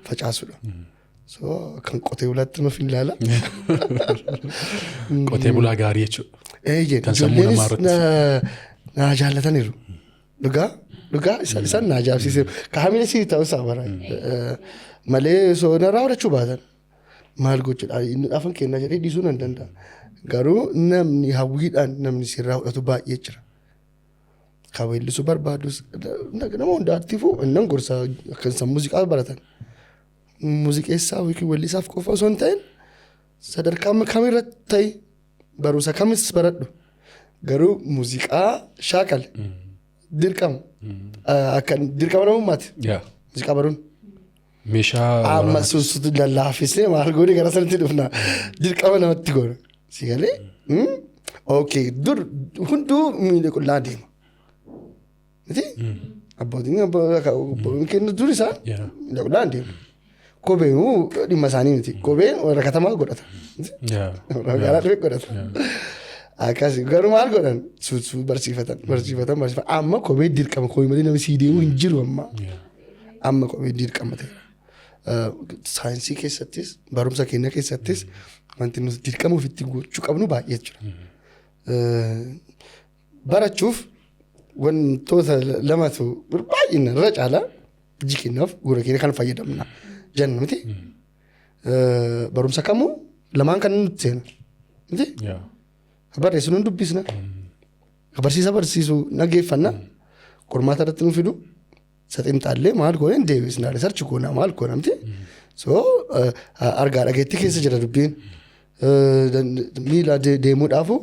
Facaasuudha. So kan qotee bulaatti nuuf hin ilaala. Qotee bulaa gaarii jechuudha. Eeyyee, Kan sammuu ijoolleenis namaa irratti. Na jaallataniiru. Dhugaa, dhugaa isaan na ajaa'ibsiiseeru. Kaamila sii ta'uu isaa bara. Malee osoo narraa fudhachuu baatan maal gochuudha, inni afaan kennaa jedhee dhiisuu nan danda'a. Garuu namni hawwiidhaan namni sirraa fudhatu baay'ee jira. Kan weellisuu barbaadus nama hundaattiifuu innan gorsa akka isaan muuziqaa baratan. Muuziqeessaa yookiin weellisaaf qofa osoo hin ta'in, sadarkaa kamirratti ta'e barumsa kamis baradhu. Garuu muuziqaa shaakale. Dirqama. Akka dirqama namummaati. Muuziqaa baruun. Meeshaa Amma waraanaa. Suusutu lallaafisnee maal goone gara sanatti dhufna. Dirqama namatti goona. Si galee? Okay, dur hunduu miila qullaa deema. Miti? Abbootiin keenya dur isaan miila qullaa deemu. Kopheen dhimma isaanii miti. Kopheen warra katamaa godhata. Warra magaalaa dhufe godhata. Akkas garuu maal godhan, suutsuu barsiifatan, barsiifatan, barsiifatan. Amma kophee dirqama, kophee malee namni sii deemu hin jiru amma. Amma kophee dirqama ta'e. Saayinsii keessattis, barumsa keenya keessattis wanti nuti dirqama ofitti gochuu qabnu baay'ee jira. Barachuuf wantoota lamatu baay'ina irra caalaa, iji keenyaaf gurra keenya kan fayyadamna jenna miti. Barumsa kamuu lamaan kan nuti seena miti. Barreessu nun dubbisna. Barsiisa barsiisu dhageeffanna. Qormaata irratti nu fidu. Saxinxaallee maal goone hin deebisna. Research goona, maal goona miti. So argaa dhageettii keessa jira dubbiin. Miila deemuudhaafu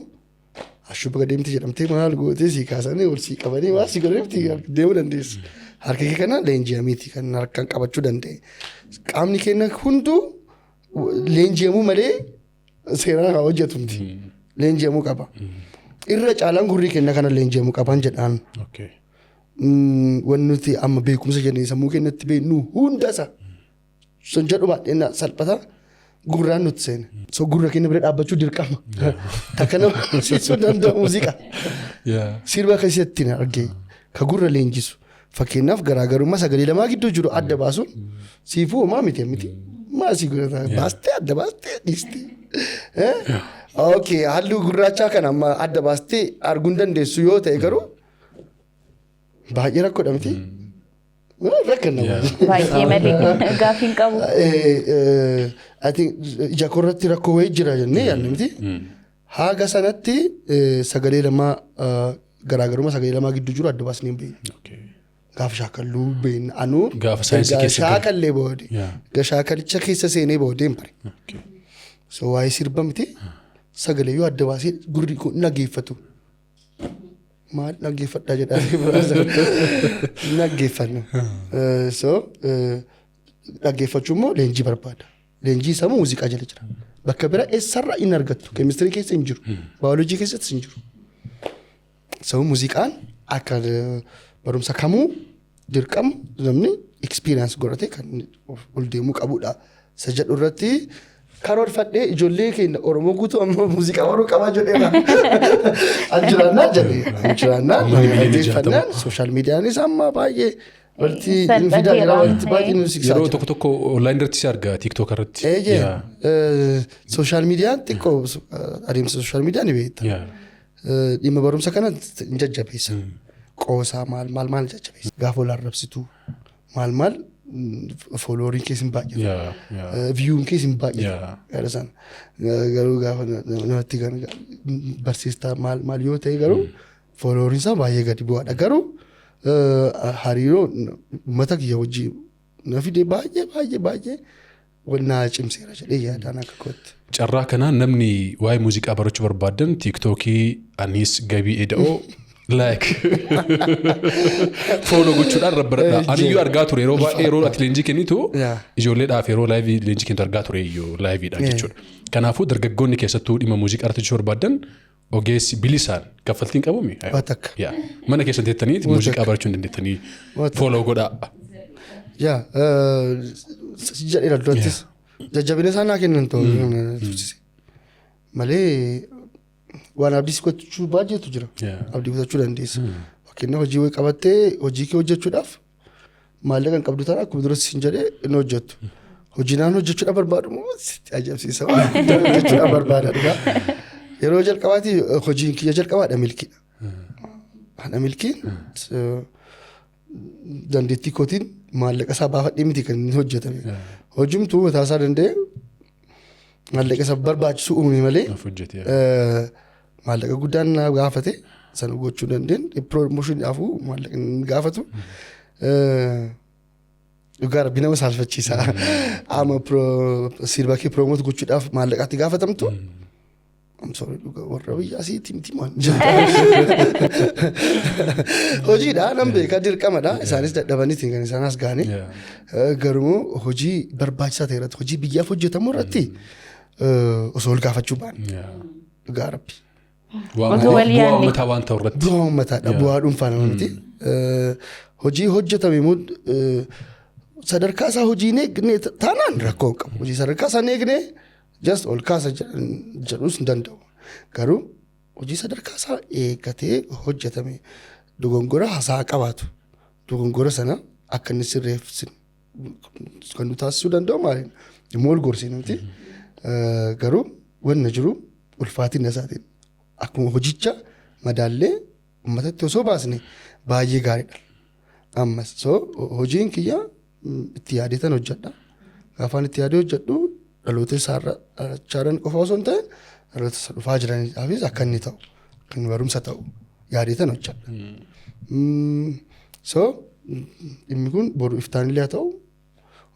ashuu baga deemti jedhamtee maal gootee sii kaasanii ol sii qabanii maal sii godhanii deemuu dandeessu. Harka kee kana leenji'amiiti kan harkaan qabachuu danda'e. Qaamni keenya hunduu leenji'amuu malee seeraan kan hojjetu miti. Leenji'amuu qaba. Irra caalaan gurri keenya kana leenji'amuu qaban jedhaan. Wanni nuti amma beekumsa jennee sammuu keenyatti beeknu hundasa. Sun jedhu baay'een salphata gurraan nuti seena. So gurra keenya bira dhaabbachuu dirqama. Takka nama barsiisuu danda'u muuziqaa. Sirba keessatti na argee ka gurra leenjisu. Fakkeenyaaf garaagarummaa sagalee lamaa gidduu jiru adda baasuun siifuu homaa miti miti. Maa si godhata baastee adda baastee dhiistee. Okay, halluu gurraachaa kana amma adda baastee arguu hin dandeessu yoo ta'e garuu baay'ee rakkoodha miti. Rakkanna. Baay'ee malee gaafii hin qabu. I think ija koorratti rakkoo wayii jira jennee yaadne miti. Haga sanatti sagalee lamaa, garaagarummaa sagalee lamaa gidduu jiru adda baasnee hin beeknu. Gaafa shaakalluu beekna anuu Gaafa saayinsii erga keessa galu. Shaakallee boode. Erga shaakalicha keessa seenee boodee hin bare. So waa'ee sirba miti, sagalee yoo adda baasee gurri kun dhaggeeffatu. Maal dhaggeeffadhaa jedhaa dhaggeeffannu. So dhaggeeffachuu immoo leenjii barbaada. Leenjii isaa immoo muuziqaa jala jira. Bakka bira eessarraa hin argattu. Keemistirii keessa hin jiru. Baayoloojii keessattis hin jiru. So muuziqaan akka barumsa kamuu dirqama namni experience godhate kan ol deemuu qabudha. Isa jedhu irratti karoorfadhee ijoollee keenya Oromoo guutuu amma muuziqaa baruu qabaa jedheera. An jiraannaa jedhee. An jiraannaa Uummanni miiliyoona dhaggeeffannaan social mediaanis amma baay'ee walitti nu fidaa jira, Salphateera. walitti baay'ee nu siksaa Yeroo jira. tokko tokko online irratti si arga, TikTok irratti. Eeyyee. Social mediaan xiqqoo adeemsa social media ni beekta. Dhimma barumsa kana hin jajjabeessa. Qoosaa maal maal maal jajjabeessa. Gaafa wal arrabsitu maal maal followeriin keessa hin baay'atu. Yeah, yeah. Viewun keessa hin baay'atu. Yaada sana. Garuu gaafa namatti kan barsiistaa maal maal yoo ta'e garuu followeriin isaa baay'ee gadi bu'aadha. Garuu hariiroo uummata kiyya wajjin na fide baay'ee baay'ee baay'ee wal naa cimseera jedhee yaadaan akka kootti. Carraa kanaan namni waa'ee muuziqaa barachuu barbaadan TikTokii Anis Gabii Eda'oo like, follow gochuudhaan rabbaradha. Ani iyyuu argaa ture yeroo baay'ee, yeroo ati leenjii kennitu ijoolleedhaaf yeroo live leenjii kennitu argaa ture iyyuu liveiidhaan jechuudha. Kanaafuu dargaggoonni keessattuu dhimma muuziqaa irratti hojjechuu barbaadan ogeessi bilisaan kaffaltiin qabumi. Waa takka. Yaa, mana keessan teettanii muuziqaa barachuu hin dandeettanii Waa takka. follow godhaa. Yaa, jedheera durattis. Jajjabina isaan naa kennan ta'u tursiise. Malee waan abdii si gochuu baay'eetu jira. Abdii kutachuu dandeessa. Fakkeenyaaf hojii wayii qabattee hojii kee hojjechuudhaaf maallaqa hin qabdu taana, akkuma duratti siin jedhee hin hojjettu. Hojii naan hojjechuudhaaf barbaadu immoo sitti ajaa'ibsiisa. Waan guddaa hojjechuudhaaf barbaada dhugaa. Yeroo jalqabaati hojiin kiyya jalqabaadha milkiidha. Haadha milkiin dandeettii kootiin maallaqa isaa baafadhee miti kan inni hojjetame. Hojimtuu mataa isaa danda'e maallaqa isa barbaachisu uume malee Naaf hojjete. Maallaqa guddaan na gaafate sana gochuu dandeen promotioniidhaafuu maallaqa inni gaafatu. Dhugaa rabbi nama saalfachiisa. Amma sirba kee promote gochuudhaaf maallaqaatti gaafatamtu. I'm sorry, dhugaa warra biyya asiitti miti maan. Hojiidha, nan beeka, dirqamadha. Isaanis dadhabaniiti kan isaan as gahanii. Garuu hojii barbaachisaa ta'e irratti, hojii biyyaaf hojjetamu irratti osoo ol gaafachuu baanne dhugaa rabbi. Otoo walii Bu'aa yaadne. uummataa waan ta'u irratti. Bu'aa uummataadha. Bu'aa dhuunfaa nama miti. Hojii hojjetame immoo sadarkaa isaa hojii hin eegne taanaan rakkoo hin qabu. Hojii sadarkaa isaa hin eegne just ol kaasa jedhuus hin danda'u. Garuu hojii sadarkaa isaa eeggatee hojjetame dogongora hasaa qabaatu. Dogongora sana akka inni sirreessin kan nu taasisuu danda'u maali? Immoo ol gorsinu miti. Garuu wanna jiru ulfaatina isaatiin akkuma hojicha madaallee uummatatti osoo baasne baay'ee gaariidha. Ammas so hojiin kiyya itti yaadeetan hojjedha. Gaafaan itti yaadee hojjedhu dhaloota isaarra dhalachaa qofa osoo hin ta'in dhaloota isa dhufaa jiraniidhaafis akka inni ta'u, akka inni barumsa ta'u yaadeetan hojjedha. So dhimmi kun boru iftaanillee haa ta'u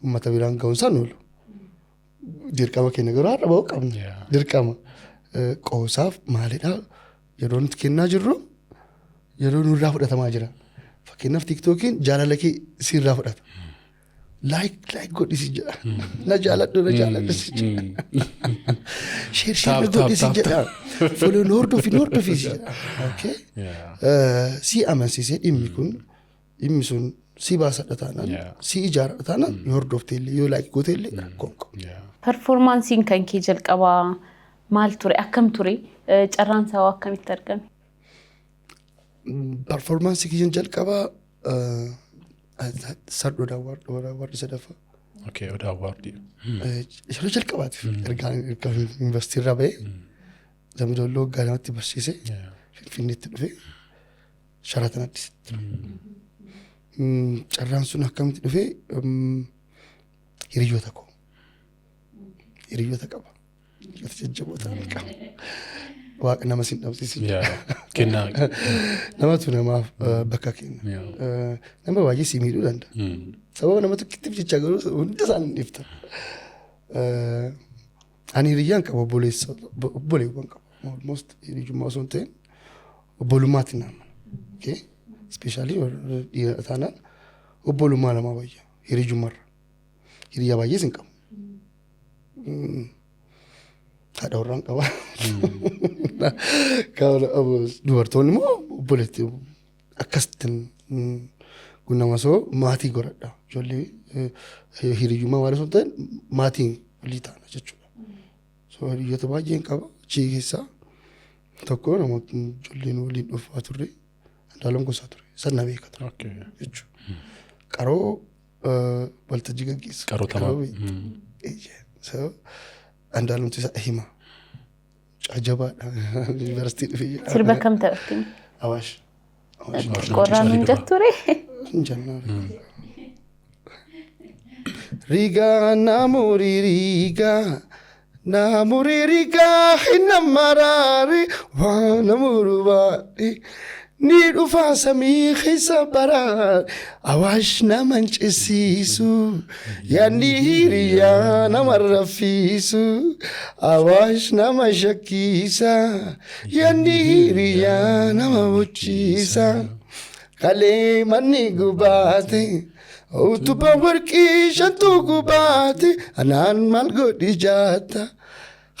uummata biraan ga'uun isaan oolu. Dirqama keenya garuu har'a ba'uu qabna. Dirqama. Qoosaaf maalidha yeroo nuti kennaa jirru yeroo nurraa fudhatamaa jira. Fakkeenyaaf TikTokiin jaalala kee sirraa fudhata. Like like godhi si jedha. Na jaaladhu, na jaaladhu si jedha. Share share Tap, tap, godhi si tap, jedha. Follow nu hordofi, nu hordofi si jedha. Okay. Si amansiisee dhimmi kun dhimmi sun si baasadha taanaan, si ijaaradha taanaan, yoo hordofte illee, yoo like goote illee rakkoo hin qabu. Performanceiin kan kee jalqabaa maal ture? Akkam ture? Carraan isaa hoo akkamitti argame? Performance kiyyan jalqabaa Sardoo Award sadaffaa. Okay, Odaa Award. Yeroo jalqabaatiif erga yuunivarsiitii irraa bahee Dambidolloo waggaa 2tti barsiisee Finfinneetti dhufee Sheraton Addisitti ture. Carraan sun akkamitti dhufee? Hiriyoota koo. Hiriyoota qaba. Hiriyoota jajjaboo ta'an qaba. Waaqa nama sin dhabsiisu. Kennaa. Namatu namaaf bakka kenna. Nama baay'ee si miidhuu danda'a. Sababa nama tokkittiif jecha garuu hunda isaan hin dhiifta. Ani hiriyyaan qaba, obboleessa, obboleewwan qaba. Almost hiriyyummaa osoo hin ta'in obbolummaatti nama. Okay? Especially dhiira taanaan obbolummaa namaa wayya hiriyyummaarra. Hiriyyaa baay'ees hin qabu. Haadha warraan qaba. Dubartoonni immoo obboleetti akkasitti kun nama soo maatii godhadha. Ijoollee hiriyyummaa waan osoo hin ta'in maatiin walii taana jechuudha. So hiriyyoota baay'een qaba. Achii keessaa tokko namoota ijoolleen waliin dhufaa turre, Andu'aalam Gosaa ture. San na beeka ture jechuudha. Qaroo waltajjii gaggeessu. Qaroo tamaa. Eeyyee. So Andu'aalamtu isa hima. Jabaadha. Yuunivarsiitii dhufee jedha. Sirba kam taphatte? Awaash. Awaash. Awaash. Qorraan hin jetture. Hin jennaan. Rigaa naamuri rigaa naamuri rigaa hinna maraari waan namuru baadhi ni dhufaa samii keessa baraari. Awaash nama hin cisiisu, yaadni hiriyaa nama raffiisu. Awaash nama shakkiisa, yaadni hiriyaa nama bochiisa. Kalee manni gubaate, utubaa warqii shantu gubaate, anaan maal godhi jaata?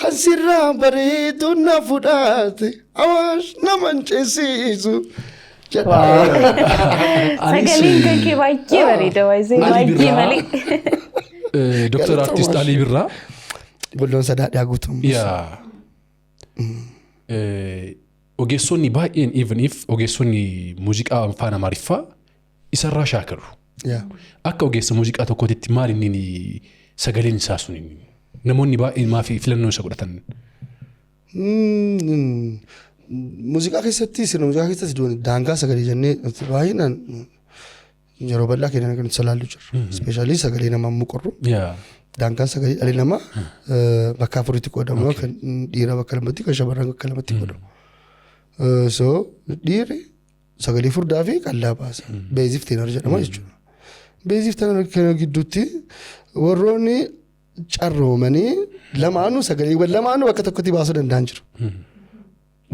Hansirraa bareedu na fudhaate. Awaash nama hin ceesiisu jedha. Sagaleen kan kee baay'ee bareeda, baay'ee Ali baay'ee Birraa. malee. Dr. Artist Alii Birraa. Bulloon sadaadhaa guutuun. Yaa. Ogeessonni baay'een, even if ogeessonni muuziqaa afaan Amaariffaa isarraa shaakalu. Akka ogeessa muuziqaa tokkootitti maal inni sagaleen isaa sun namoonni baay'een maafi filannoo isa godhatan? Muuziqaa keessatti, sirna muuziqaa keessatti daangaa sagalee jennee baay'inaan yeroo bal'aa keenya kan nuti salaallu jirra. Especially sagalee namaa muqorru. Daangaan sagalee dhalli namaa bakka afuritti qoodamu. Kan dhiiraa bakka lamatti, kan shamarran bakka lamatti qoodamu. So dhiirri sagalee furdaa fi qallaa baasa. Bass iif tenor jedhama jechuudha. Bass iif tenor kana gidduutti warroonni carroomanii lamaanuu sagaleewwan lamaanuu bakka tokkotti baasuu danda'an jiru.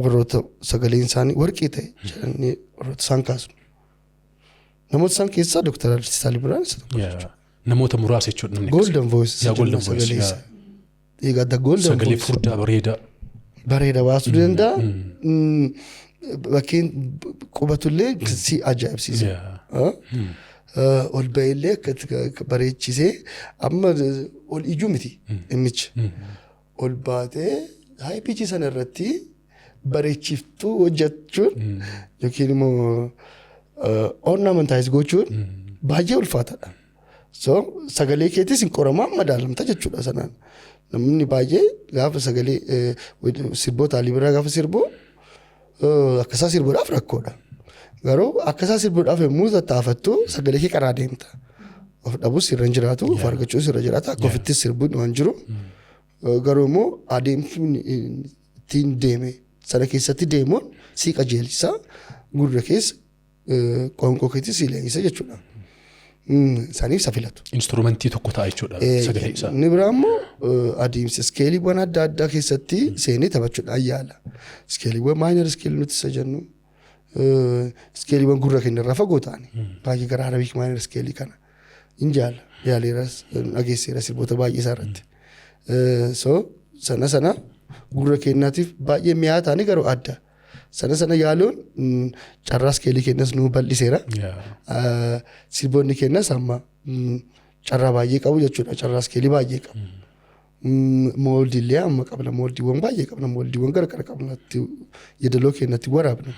Warroota sagaleen isaanii warqii ta'e jedhanii warroota isaan kaasu. Namoota isaan keessaa Dr. Artist Alii Birraan isa tokko. Yaa. Namoota muraasa jechuudha namni akkasii. Golden voice. Yaa, golden voice, sagalee yaa. isaa. Egaa the golden Sagalee voice. furdaa bareedaa. Bareeda baasuu danda'a. Bakkeen qubatullee si ajaa'ibsiisa. Ol ba'ellee akka bareechisee amma ol ijuu miti innichi. Ol baatee high pitch sana irratti bareechiftuu hojjechuun yookiin immoo ornamentize gochuun baay'ee ulfaataadha. So sagalee keetis hin qoramaa, madaalamta jechuudha sanaan. Namni baay'ee gaafa sagalee sirboota Alii Birraa gaafa sirbu akkasaa sirbuudhaaf rakkoodha. Garuu akkasaa sirbuudhaaf yommuu tattaafattu sagalee kee qaraa deemta. Of dhabus irra hin jiraatu, of argachuus irra jiraata, akka ofittis sirbuun waan jiru. Garuu immoo adeemsi ittiin deeme sana keessatti deemuun si qajeelchisa, gurra keessa qoonqoo keetti si leenjisa jechuudha. Isaaniif isa filatu. Instrumentii tokko ta'a jechuudha sagalee isaa. Inni biraa immoo adeemsa scaleiiwwan adda addaa keessatti seenee taphachuudhaan yaala. Scaleiiwwan minor scaleii nuti isa jennu, scaleiiwwan gurra keenya irraa fagoo ta'ani baay'ee gara Arabic minor scaleii kana hin jaala, yaaleeras, dhageesseera sirboota baay'ee isaa irratti. So sana sana gurra keenyaatiif baay'ee mi'aa ta'anii garuu adda. Sana sana yaaluun carraa scaleii keenyas nu bal'iseera. Sirboonni keenyas amma carraa baay'ee qabu jechuudha. Carraa scaleii baay'ee qabu. Mooldiillee amma qabna. Mooldiiwwan baay'ee qabna. Mooldiiwwan gara qabna. Yeedaloo keenyatti waraabna.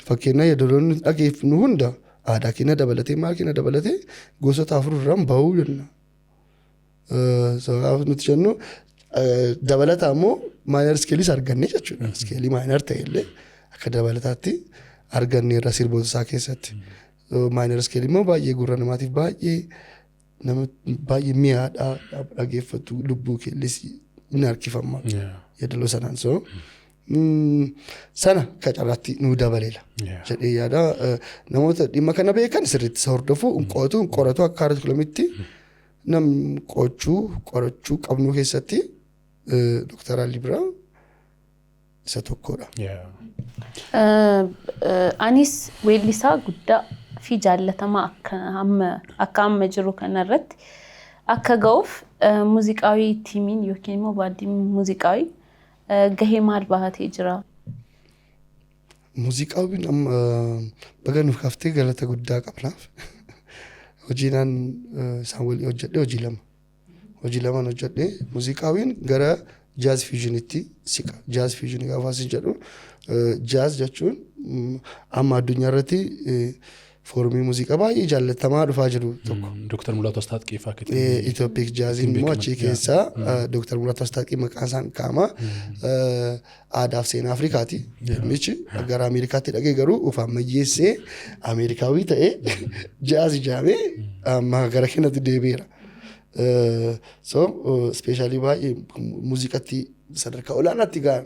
Fakkeenyaaf yeedaloon nuti dhageeffnu hunda aadaa keenya dabalatee, maal keenya dabalatee, gosoota afur irraan bahuu jenna. So gaafa nuti jennu dabalataa immoo minor scaleiis arganne jechuudha. Scaleii minor ta'e illee akka dabalataatti arganneerra sirboota isaa keessatti. Minor scaleii immoo baay'ee gurra namaatiif baay'ee nama baay'ee mi'aadha, dhageeffatu, lubbuu keellis Inni harkifama yeedaloo sanaan. So sana akka carraatti nuu dabaleera jedhee yaada. Namoota dhimma kana beekan sirriitti isa hordofu, hin qo'atu, hin qoratu. Akka kaarikulamitti nam qo'achuu qorachuu qabnu keessatti Dooktar Alii Birraa isa tokkodha. Anis weellisaa guddaa fi jaallatamaa akka amma jiru kanarratti akka ga'uuf muuziqaawii tiimiin yookiin immoo baandiin muuziqaawii gahee maal bahatee jira? Muuziqaawwiin amma baga nuuf kaaftee, galata guddaa qabnaaf. Hojiinaan isaan waliin hojjedhe hojii lama. Hojii lamaan hojjedhe. Muuziqaawwiin gara jazz fusionitti siqa. Jazz fusionii gaafa isin jedhu, jazz jechuun amma addunyaa irratti formii muuziqaa baay'ee jaallatamaa dhufaa jiru tokko. Dooktar Mulaatu Astaatqee fa'aa akka Ethiopic jazziin immoo achi keessaa Dooktar Mulaatu Astaatqee maqaan isaan kaa'ama. Aadaaf seenaa Afrikaati. Namichi gara Ameerikaatti dhaqee garuu of ammayyeessee Ameerikaawii ta'ee jazz ijaamee amma gara keenyatti deebi'eera. So specially baay'ee muuziqaatti sadarkaa olaanaatti ga'an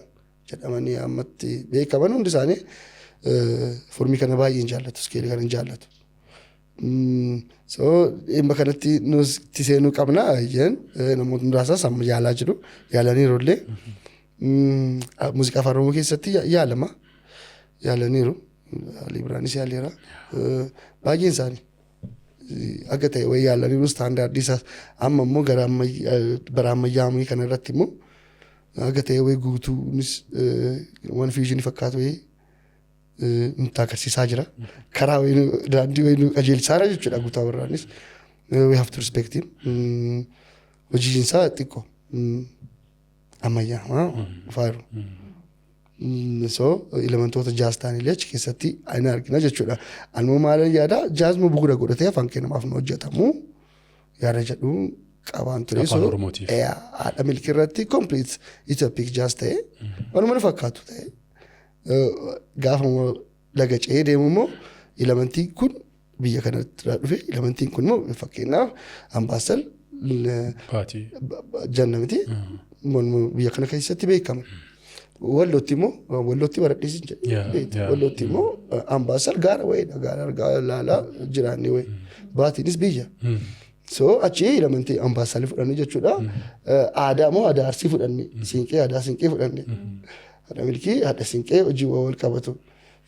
jedhamanii ammatti beekaman hundi isaanii formii kana baay'ee hin jaallatu, scaleii kana hin jaallatu. So dhimma kanatti nuti seenuu qabna jeen. Namoota muraasas amma yaalaa jiru, yaalaniiru illee. Muuziqaa Afaan Oromoo keessatti yaalama, yaalaniiru. Alii Birraanis yaaleera. Baay'een isaanii akka ta'e wayii yaalaniiru. Standardii isaas amma immoo gara bara ammayyaamii kana irratti immoo akka ta'e wayii guutuunis waan fusionii fakkaatu wayii nutti agarsiisaa jira. Karaa wayii, daandii wayii nu qajeelchaa jira jechuudha Guutaa Birraanis. We have to respect him. Hojiin isaa xiqqoo ammayyaa dhufaa jiru. So elementoota jazz ta'anillee achi keessatti ni argina jechuudha. Anuma maalan yaada, jazz moo bu'uura godhatee afaan keenyamaaf nu hojjetamu yaada jedhu qabaan ture. Afaan Oromootiif. Haadha Milkii irratti complete Ethiopic jazz ta'e, waanuma nu fakkaatu ta'e, gaafa laga ce'ee deemu immoo elementiin kun biyya kanatti dhufe, elementiin kun immoo fakkeenyaaf Ambaasal Baatii. Janna miti, biyya kana keessatti beekama. Wallootti immoo, Wallootti baradhees jedhe. Wallootti immoo Ambaasal gaara wayiidha, gaara argaa laalaa jiraanne wayi. Baatiinis biyya. So achi elementii Ambaasalii fudhanne jechuudha. Aadaa immoo aadaa Arsii fudhanne, siinqee, aadaa siinqee fudhanne. Haadha Milkii, haadha siinqee hojii wal qabatu.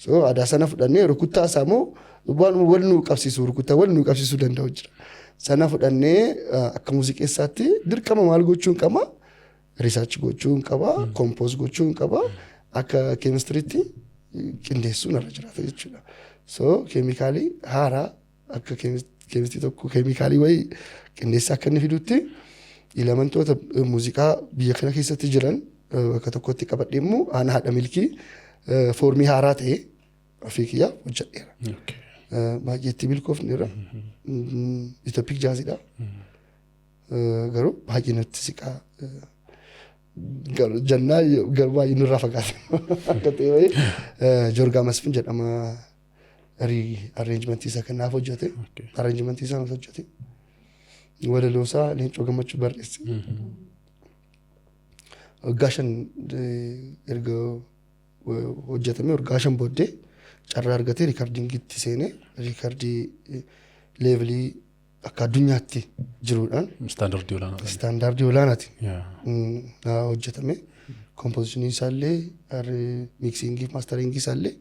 So aadaa sana fudhannee, rukuttaa isaa immoo waan wal nu qabsiisu, rukuttaa wal nu qabsiisuu danda'u jira. Sana fudhannee akka muuziqeessaatti dirqama maal gochuun qaba? Research gochuun qaba, compose gochuun qaba, akka chemistryitti qindeessuun irra jiraata jechuudha. So keemikaalii haaraa akka chemistii tokko keemikaalii wayii qindeessaa akka inni fidutti, elementoota muuziqaa biyya kana keessatti jiran bakka tokkotti qabadhee immoo aanaa Haadha Milkii formii haaraa ta'e ofii kiyyaa hojjedheera. Baay'ee itti milkoofneerra. Ethiopic jazziidha. Garuu baay'ee natti siqaa. Jannaa garuu baay'ee nurraa fagaata. Akka ta'e wayii Jorgaa Masfin jedhama, arrangementii isaa kanaaf hojjete. Arrangementii isaa hojjete. Walaloo isaa Leencoo Gammachuu barreesse. Waggaa 5 erga hojjetame, waggaa 5 booddee carraa argatee recordingitti seenee, recordii levelii akka addunyaatti jiruudhaan Standardii olaanaadhaan. Standardii olaanaatiin hojjetame. Compositionii isaallee, mixingii fi masteringii isaallee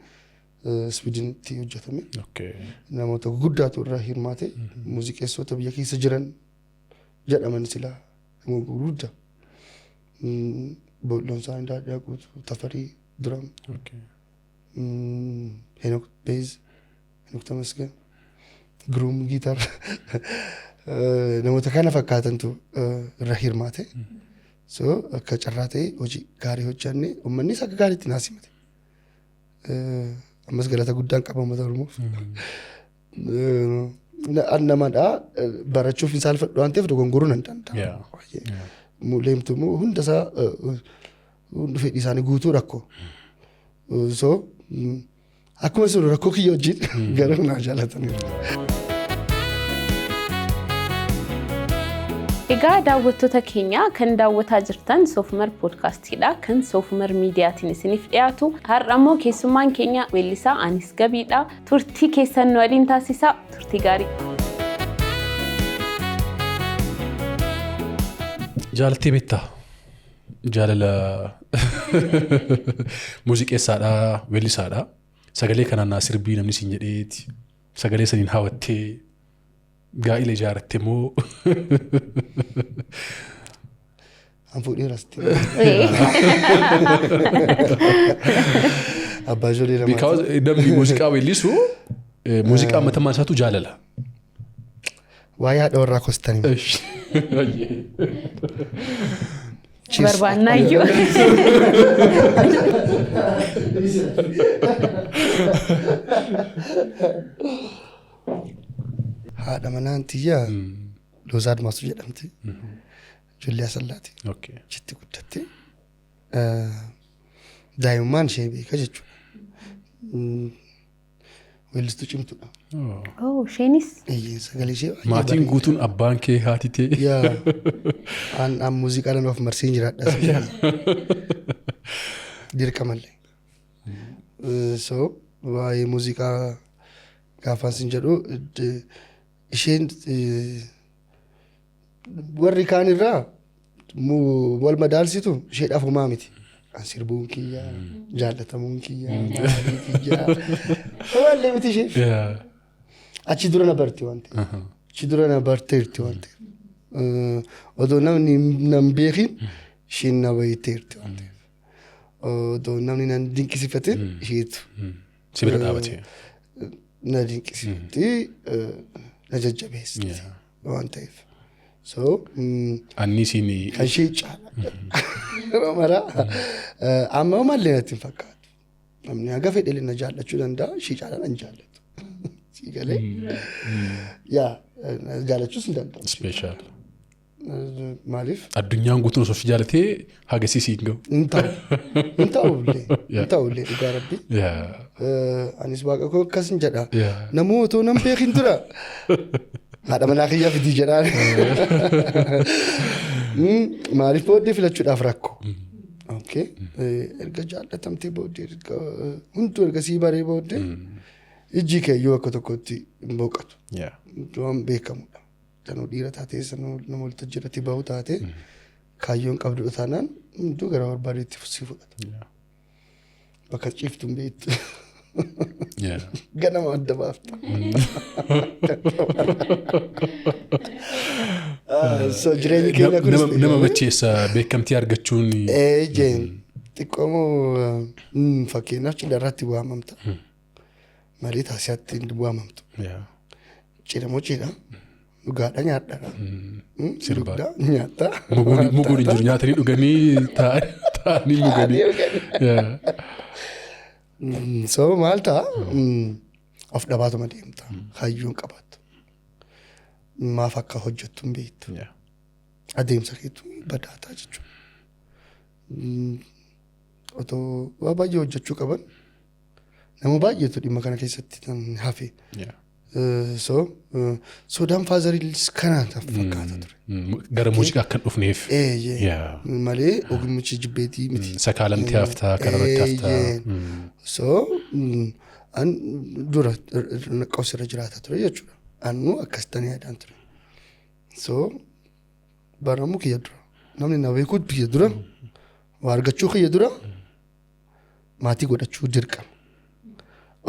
Swidenitti hojjetame. Namoota gurguddaatu irraa hirmaate. Muuziqeessota biyya keessa jiran jedhaman silaa namoota gurguddaa. Boolloon isaanii Daadhiyaa Guutuu, Tafarii Duram, Henok bass, Henok Tamasgan, Giruum guitar, namoota kana fakkaatantu irra hirmaate. So akka carraa ta'e hojii gaarii hojjenne, uummannis akka gaariitti naa simate. Ammas galata guddaan qaba uummata Oromoof. An namadha, barachuuf hin saalfadhu waan ta'eef dogongoruu nan danda'a. Leemtuu immoo hunda isaa, hundi fedhii isaanii guutuu rakkoo. So akkuma sun rakkoo kiyya wajjin garuu naa jaalataniiru. Egaa daawwattoota keenya kan daawwataa jirtan Soofumar Poodkaastiidha. Kan Soofumar Miidiyaatiin isiniif dhiyaatu. Har'a immoo keessummaan keenya weellisaa Anis Gabiidha. Turtii keessan nu waliin taasisaa. Turtii gaarii. Jaalattee beektaa? Jaalala muuziqeessaadhaa, weellisaadhaa. Sagalee kanaan naa sirbii namni siin jedheeti. Sagalee saniin hawwattee gaa'ila ijaarratte moo? An fuudheeras. Abbaa ijoollee lamaati. Because namni muuziqaa weellisu muuziqaa matamaan isaatu jaalala. Waa'ee haadha warraa kostanii. Cheers. Barbaannaayyuu. Haadha manaan tiyya Loozaa Admaasuu jedhamti. Ijoollee Asallaati. Okay. Achitti guddatte. Daa'imummaan ishee beeka jechuudha. Weellistuu cimtuudha. Oh. Oh, isheenis Eeyyee, sagalee ishee baay'ee Maatiin bareeda. guutuun abbaan kee haati tee. Yaa. An muuziqaadhaan of marseen jiraadha. Dirqamallee. So waa'ee muuziqaa gaafaan sin jedhu isheen warri kaan irraa wal madaalsitu isheedhaaf homaa miti. An sirbuun kiyya, jaallatamuun kiyya, maaliin kiyya. Homaallee miti isheef. Achi dura na barti waan ta'eef. Achi dura na barteerti waan ta'eef. Odoo namni nan beekin isheen na beekteerti waan ta'eef. Odoo namni nan dinqisiifatin isheetu Si bira dhaabatee. na dinqisiifti, na jajjabeessiti waan ta'eef. So Anni siin kan ishee caala. Yeroo maraa amma mallee natti hin fakkaatu. Namni haga fedhe illee na jaallachuu danda'a, ishee caalaa nan jaallatu. Sii galee? Yaa, na jaallachuus hin danda'u. Special. Maaliif? Addunyaan guutuun osoo si jaalatee hagasii siin gahu. Hin ta'u. Hin ta'u illee. Hin ta'u illee dhugaa rabbi. Anis waaqa koo akkas hin jedha. Namuu otoo nan beekin tura. Haadha manaa kiyya fidii jedhaan. Maaliif booddee filachuudhaaf rakkoo. Okay. Erga jaallatamtee booddee erga hunduu erga sii baree booddee ijji kee iyyuu akka tokkotti hin boqatu. Waan beekamudha. Sanuu dhiira taatee sanuu nama waltajjii irratti bahu taatee kaayyoon qabdudha taanaan hunduu gara barbaadeetti si fudhata. Bakka ciiftu hin beektu. Ganama adda baafta. So jireenyi keenya kunis Nama macheessa beekamtii argachuun. Jeen xiqqoomoo fakkeenyaaf cidha irratti waamamta. Malee taasisaatti hin waamamtu. Cidha moo cidha? Dhugaadha nyaadhaadha. Sirbaa. Dhugdaa nyaata. Muguun hin jiru nyaatanii dhuganii taa'anii muganii. So maal ta'a? Of dhabaatuma deemta. Kaayyoon qabaattu. Maaf akka hojjettu hin beektu. Adeemsa keetu badaataa jechuudha. Otoo waa baay'ee hojjechuu qaban nama baay'eetu dhimma kana keessatti kan hafe. So sodaan faazariilis kanaan fakkaata ture. Gara muuziqaa akka hin dhufneef. Eeyyee. Malee ogummichi jibbeetii miti. Sakaalamtee haftaa kanarratti haftaa. So an dura qabsirra jiraata ture jechuudha. Annu akkas tanii yaadaan ture. So baramuu kiyya dura namni na beekuu kiyya dura waa argachuu kiyya dura maatii godhachuu dirqama.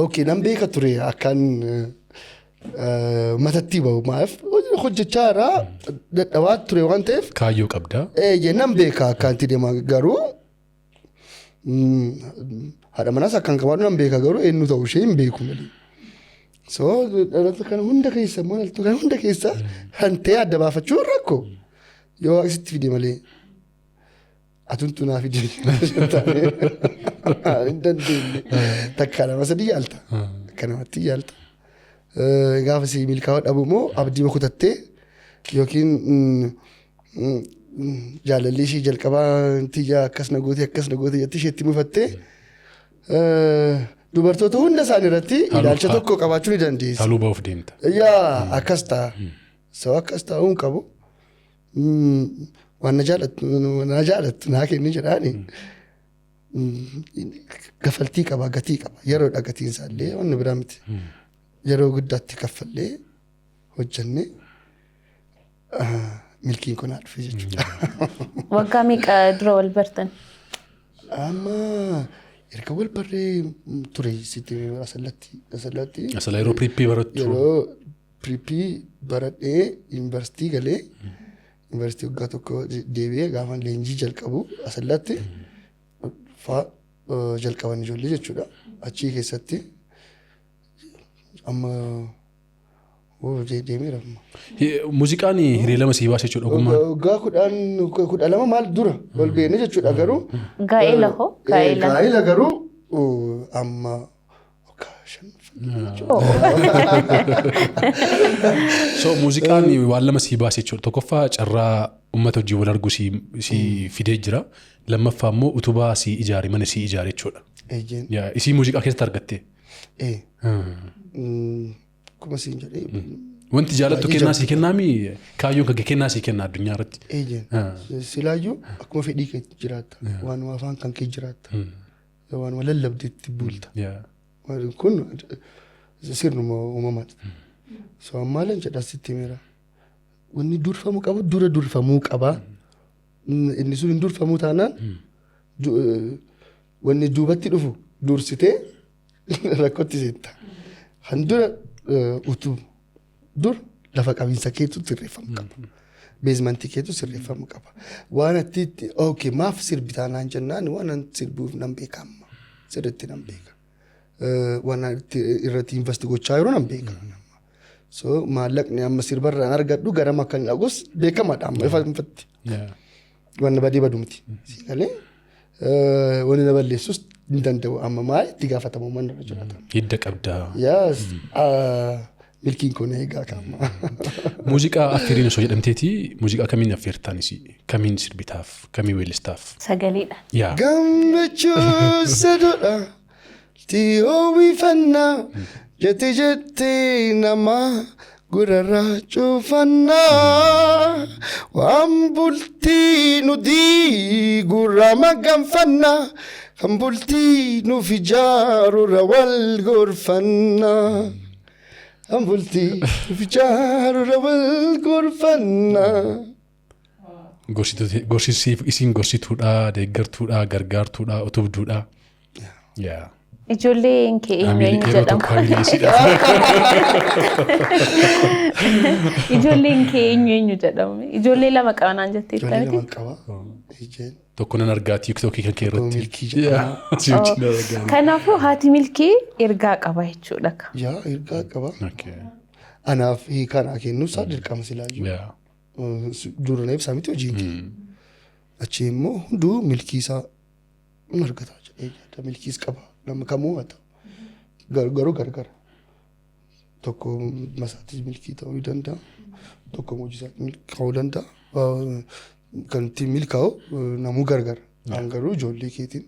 Okay, nan beeka ture akkaan matatti bahu maaf hojjechaa irraa dadhabaa ture waan ta'eef. Kaayyoo qabdaa. Eeyyee, nan beeka akkaan itti deema garuu haadha manaas akkaan qabaadhu nan beeka garuu eenyu ta'uu ishee hin beeku malee. So dhaloota kana hunda keessa immoo dhaltuu kana hunda keessa kan ta'e adda baafachuun rakkoo yoo waaqni sitti fide malee. Atuntu naa fide hin dandeenye. Takka lama sadii yaalta. Akka namatti yaalta. Gaafa si milkaa'uu dhabu immoo abdii kutattee yookiin jaalalli ishii jalqabaa tiyya akkas na goote akkas na goote jettee isheetti mufattee dubartoota hunda isaanii irratti ilaalcha tokko qabaachuu ni dandeessi. Haaluu ba'uuf deemta. Yaa, akkas ta'a. So akkas ta'uu hin qabu. Waan na jaalattu na jaalattu naa kenni jedhaani. Kafaltii qaba, gatii qaba. Yeroodha gatiin isaallee, wanni biraa miti. Yeroo guddaatti kaffallee hojjannee milkiin kun haa dhufe jechuudha. Waggaa meeqa dura wal bartan? Amma erga wal barree ture sitti Asallatti. Asala yeroo prep barattu. Yeroo prep baradhee yuunivarsiitii galee, yuunivarsiitii waggaa tokko deebi'ee gaafa leenjii jalqabu Asallatti faa jalqaban ijoollee jechuudha. Achii keessatti amma deemeera amma. Muuziqaan hiree lama sii baase jechuudha ogummaan. Waggaa 10, 12 maal dura wal beekne jechuudha garuu. Gaa'ela hoo? Gaa'ela. Gaa'ela garuu amma waggaa 5. So muuziqaan waan lama sii baase jechuudha. Tokkoffaa carraa uummata wajjin wal arguu si fidee jira. Lammaffaa immoo utubaa si ijaare, mana si ijaare jechuudha. Eeyyeen. Yaa, isii muuziqaa keessatti argatte. Ee. Akkuma siin jedhee. Wanti jaalattu Baay'ee kennaa sii kennaami, kaayyoon kan kee kennaa sii kenna addunyaa irratti. Eeyyeen. Silaayyuu akkuma fedhii kee jiraatta. Waanuma afaan kan kee jiraatta. Waanuma lallabdeetti bulta. Kun sirnuma uumamaadha. So ammaalan jedha sitti himeera. Wanni durfamuu qabu dura durfamuu qaba. Inni sun hin durfamuu taanaan wanni duubatti dhufu dursitee rakkootti seetta. Kan dura utuu dur lafa qabiinsa keetu sirreeffamuu qaba. Basement keetu sirreeffamuu qaba. Waan atti itti okay maaf sirbitaa naan jennaan, waan an sirbuuf nan beeka amma. Sirriitti nan beeka. Waan itti irratti invest gochaa jiru nan beeka. So maallaqni amma sirbarraan argadhu garam akka inni dhaqus beekamaadha amma ifa ifatti. Waan badii badu miti. Siigalee wanni na balleessus hin danda'u, amma maal itti gaafatamummaan irra jiraata. Hidda qabdaa. Yes. Milkiin kun eegaa kaama. Muuziqaa affeeriin osoo jedhamteeti, muuziqaa kamiin affeertaanis, kamiin sirbitaaf, kamiin weellistaaf? Sagaleedha. Yaa. Gammachuu saduudha. Tiyoo wifannaa jetti jetti nama gurarraa cufannaa, waan bultii nu diigurra maganfannaa, kan bultii nuuf ijaarurra wal gorfannaa, kan bultii nuuf ijaarurra wal gorfannaa. Gorsisiif isiin gorsituudha, deeggartuudha, gargaartuudha, utubduudha. Yaa. Ijoolleen kee eenyu Hamilee eenyu yeroo jedhamu? tokko hamilee isiidha. Ijoolleen kee eenyu eenyu jedhamu? Ijoollee lama qabanaan jettee Ijoollee miti? lama qaba. Ijeen. Tokko nan argaa TikTokii kan kee Tokko irratti. Milkii jedhama. Yaa, si wajjin nan argaa. Kanaafuu haati Milkii ergaa qaba jechuudha. Yaa, ergaa qaba. Okay. Anaaf hiikaa naa kennu isaa dirqama silaayyuu. Yaa. Dura na ibsaa miti hojiin kee. Achi immoo hunduu milkii isaa hin argata jedhee yaada. Milkiis qaba. Nama kamuu haa ta'u. Garuu gargara. Tokko masaatti milkii ta'uu ni danda'a. Tokko hojii isaatti milkaa'uu danda'a. Kan ittiin milkaa'u namuu gargara. An garuu ijoollee keetiin,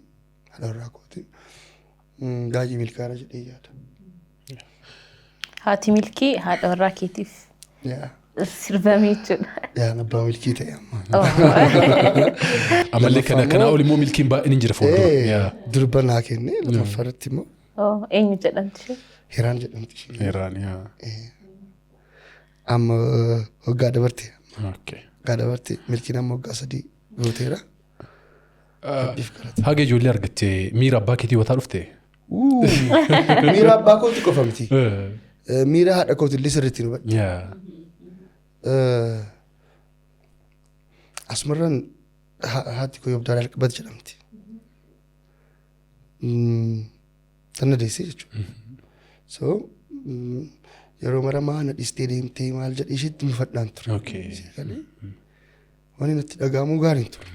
haadha warraa kootiin baay'ee milkaa'aadha jedhee yaada. Haati Milkii haadha warraa keetiif Yaa. sirbame jechuudha. Yaa, abbaa milkii ta'e amma. Ammallee kana kanaa ol immoo milkiin baay'een hin jira fuuldura. Yaa. Durba naa kenne lammaffaa irratti immoo. Oh, eenyu jedhamti ishee? Hiraan jedhamti isheen. Irraan yaa. Amma waggaa dabarte. Okay. Waggaa dabarte, milkiin amma waggaa 3 guuteera. Rabbiif galata. Haga ijoollee argattee miira abbaa keetii wataa dhufte? Uu, miira abbaa kooti qofa miti. Miira haadha kooti illee sirriitti nu hubadhe. Yaa. Asumarraan haati koo Yobdaa Alqabat jedhamti. Tan na deessee jechuudha. So yeroo mara maa na dhiistee deemtee maal jedhee isheetti mufadhaan ture. Galee wanni natti dhaga'amuu gaariin ture.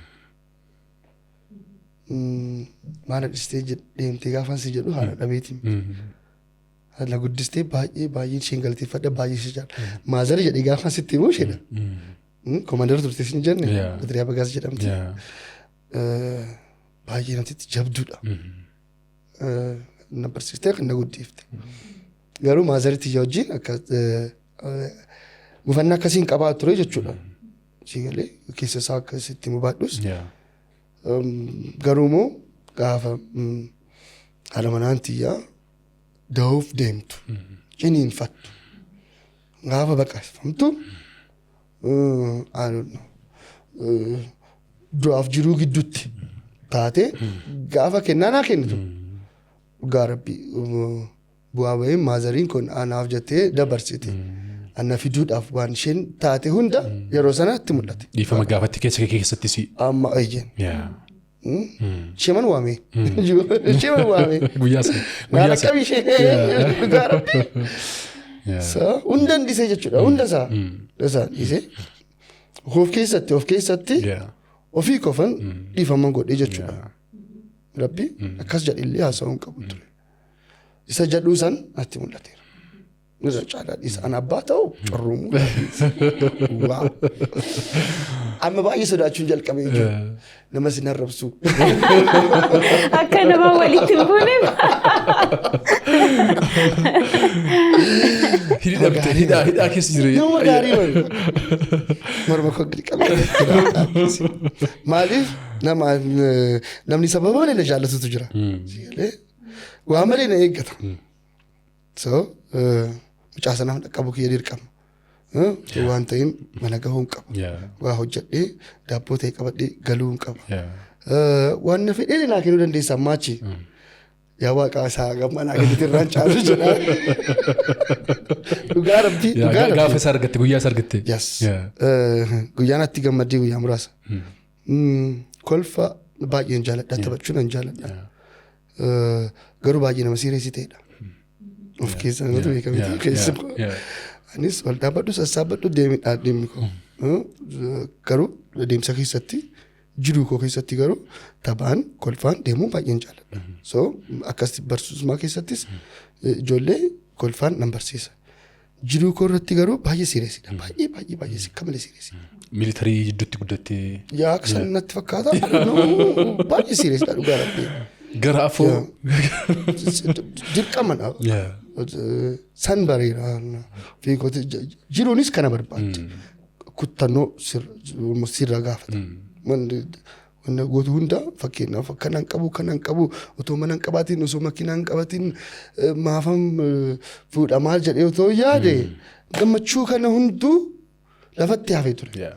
Maa na dhiistee deemtee gaafan si jedhu haadha dhabeetiin. Na guddistee baay'ee baay'ee isheen galateeffadha, baay'ee ishee jaalladha. Mother jedhee gaafa sitti himuu isheedha. Komandara turte sin jenne. Badriyaa Bagaas jedhamti. Baay'ee namtitti jabduudha. Na barsiistee kan na guddifte. Garuu motheritti ija wajjin akka mufannaa akkasiin qabaa ture jechuudha. Si galee keessa isaa akkasitti mubaadhus. Garuu immoo gaafa haadha manaan tiyyaa da'uuf deemtu, ciniinfattu, gaafa baqaqfamtu, I don't know, du'aaf jiruu gidduutti taate gaafa kennaa naa kennitu, dhugaa Rabbii, bu'aa bahiin maatheriin kun anaaf jettee dabarsite ana fiduudhaaf waan isheen taate hunda yeroo sanatti mul'ate. Dhiifama gaafatti keessa kee keessattis. Amma eeyyen. Isheeman waame. Isheeman waame. Guyyaa sana. Naan Guyyaa sana. akkam ishee, dhugaa Rabbii. So, hunda dhiisee jechuudha. Hunda isaa. Hunda isaa dhiisee. Of keessatti ofii kofan dhiifama godhee jechuudha. Rabbi akkas jedhillee haasa'uu hin qabu ture. Isa jedhuu san natti mul'ateera. Irra caalaa dhiisa. An abbaa ta'u corruumuu. Waa. Amma baay'ee sodaachuun jalqabee jiru. Nama sin arrabsu. Akka nama walitti hin buuneef. Hidhi hidhaa hidhaa keessa jira. Nama gaarii wayi. Morma koo gadi qabee. Maaliif nama namni sababa malee na jaallatutu jira. Waa malee na eeggata. So mucaa sanaaf dhaqqabu kiyya dirqama. Waan ta'in mana gahuu hin qaba. Waa hojjedhee daabboo ta'e qabadhee galuu hin qaba. Waan na fedhee naa kennuu dandeessa ammaachi. Yaa Waaqa, isaa gamma naa kennite irraan caalu jedha. Dhugaa Rabbii, dhugaa Gaafa Rabbii. isa argatte, guyyaa isa argatte. Yes. Guyyaan atti gammaddee guyyaa muraasa. Kolfa baay'een jaaladha, taphachuu nan jaaladha. Garuu baay'ee nama serious ta'edha. Of keessa namatu beeka miti keessa koo. Anis wal dhaabbadhu, sassaabbadhu, deemidha deemni koo. Garuu deemsa keessatti, jiruu koo keessatti garuu taphaan kolfaan deemuu baay'een jaaladha. So akkas barsiisummaa keessattis ijoollee kolfaan nan barsiisa. Jiruu koo irratti garuu baay'ee seriousidha. Baay'ee baay'ee baay'ee akka malee seriousidha. Military jidduutti guddattee. Yaa, akka sana natti fakkaata. Baay'ee seriousidha, dhugaa Rabbii. Gara afoo. Dirqamadha. San bareera. Fiigoti jiruunis kana barbaadde. Kuttannoo sirra gaafata. Wanna gootu hunda, fakkeenyaaf kanan qabu, kanan qabu otoo mana hin qabaatiin, osoo makiinaa hin qabatiin, maafam fuudha maal jedhee otoo yaade, gammachuu kana hunduu lafatti hafee ture.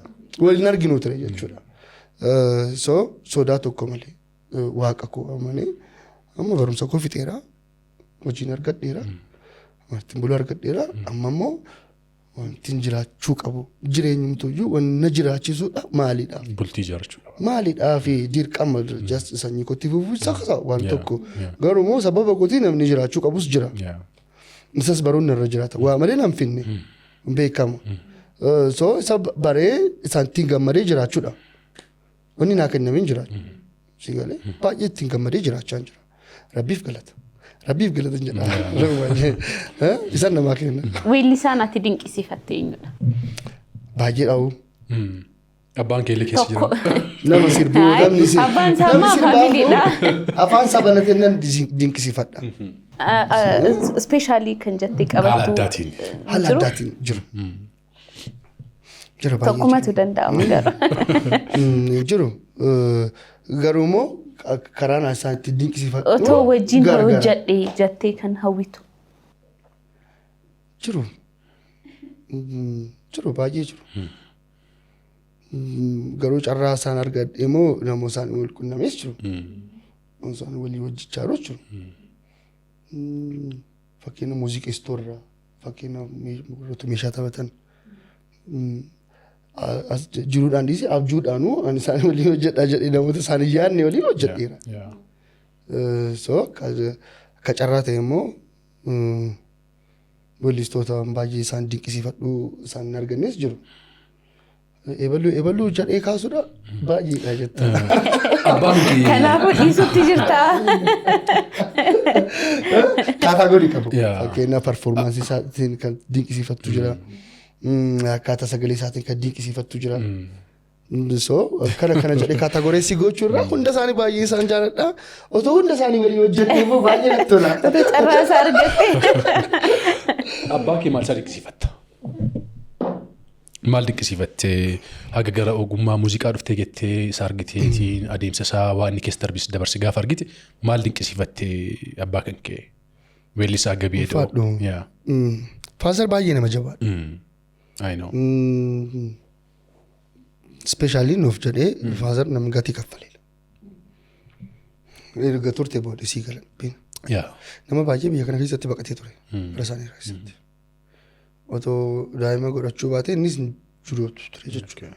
Waliin arginu ture jechuudha. So sodaa tokko malee Waaqa koo amanee amma barumsa koo fixeera. Hojiin argadheera. Wanti buluu argadheera. Amma immoo wanti jiraachuu qabu, jireenyumtuyyuu wanna jiraachisuudha maalidha? Bultii ijaarrachuudha. Maalidhaa fi dirqama just sanyii kootti fufuu isa waan tokko. Garuu immoo sababa kootii namni jiraachuu qabus jira. Isas baruun irra jiraata. Waa malee nan finne. Hin beekamu. So isa baree isaan ittiin gammadee jiraachuudha. Wanni naa kenname hin jiraatu. Si galee baay'ee ittiin gammadee jiraachaa jira. Rabbiif galata. Rabbiif galata hin jedha. Isaan namaa kenna. Weellisaan ati dinqisiifatte eenyudha? Baay'ee dha'u. Abbaan kee illee keessa jira. Tokko. Nama sirbuu namni sirbu. Abbaan isaa Namni ammaa sirbaa familydha. Afaan sabanate nan dinqisiifadha. Specially kan jettee Haala qabattu. addaatiin. Haala Jiru? addaatiin jiru. Jira, baay'ee. Tokkumatu danda'ama garuu. Jiru. Garuu immoo karaan isaan itti dinqisiifadhu Otoo wajjin gargara. hojjedhe jettee kan hawwitu. Jiru. Jiru, baay'ee jiru. Garuu carraa isaan argadhe immoo namoota isaan wal qunnames jiru. Namoota isaan walii hojjechaa jiru. Fakkeenya muuziqeessitoorraa, fakkeenya warroota meeshaa taphatan. As jiruudhaan dhiisee abjuudhaanuu ani isaan waliin hojjedha jedhee namoota isaan hin yaadne waliin hojjedheera. So akka carraa ta'e immoo weellistoota baay'ee isaan dinqisiifadhu isaan hin argannes jiru. Ebaluu ebaluu jedhee kaasuudha baay'eedha jetta. Abbaan kee. Kanaafuu dhiisutti jirta. Category qabu. Yeah. Fakkeenyaaf performance isaatiin kan dinqisiifattu jira. Akkaataa sagalee isaatiin kan dinqisiifattu jira. So kana kana jedhee categorize gochuu irraa hunda isaanii baay'ee isaan jaaladha. Otoo hunda isaanii walii hojjedhee immoo baay'ee natti tola. Otoo carraa isaa argatte. Abbaa kee maal isaa dinqisiifatta? Maal dinqisiifattee haga gara ogummaa muuziqaa dhuftee jettee isa argiteetiin, adeemsa isaa, waan inni keessa darbis dabarse gaafa argite, maal dinqisiifattee abbaa kan kee weellisaa Gabii Eda'oo? Ulfaadhu. Father baay'ee nama jabaadha. I know. Especially nuuf jedhee father namni gatii kaffaleedha. Erga turte booda sii galan. Nama baay'ee biyya kana keessatti baqatee ture. Bara isaanii keessatti. Otoo daa'ima godhachuu baate innis hin jiruutu ture jechuudha.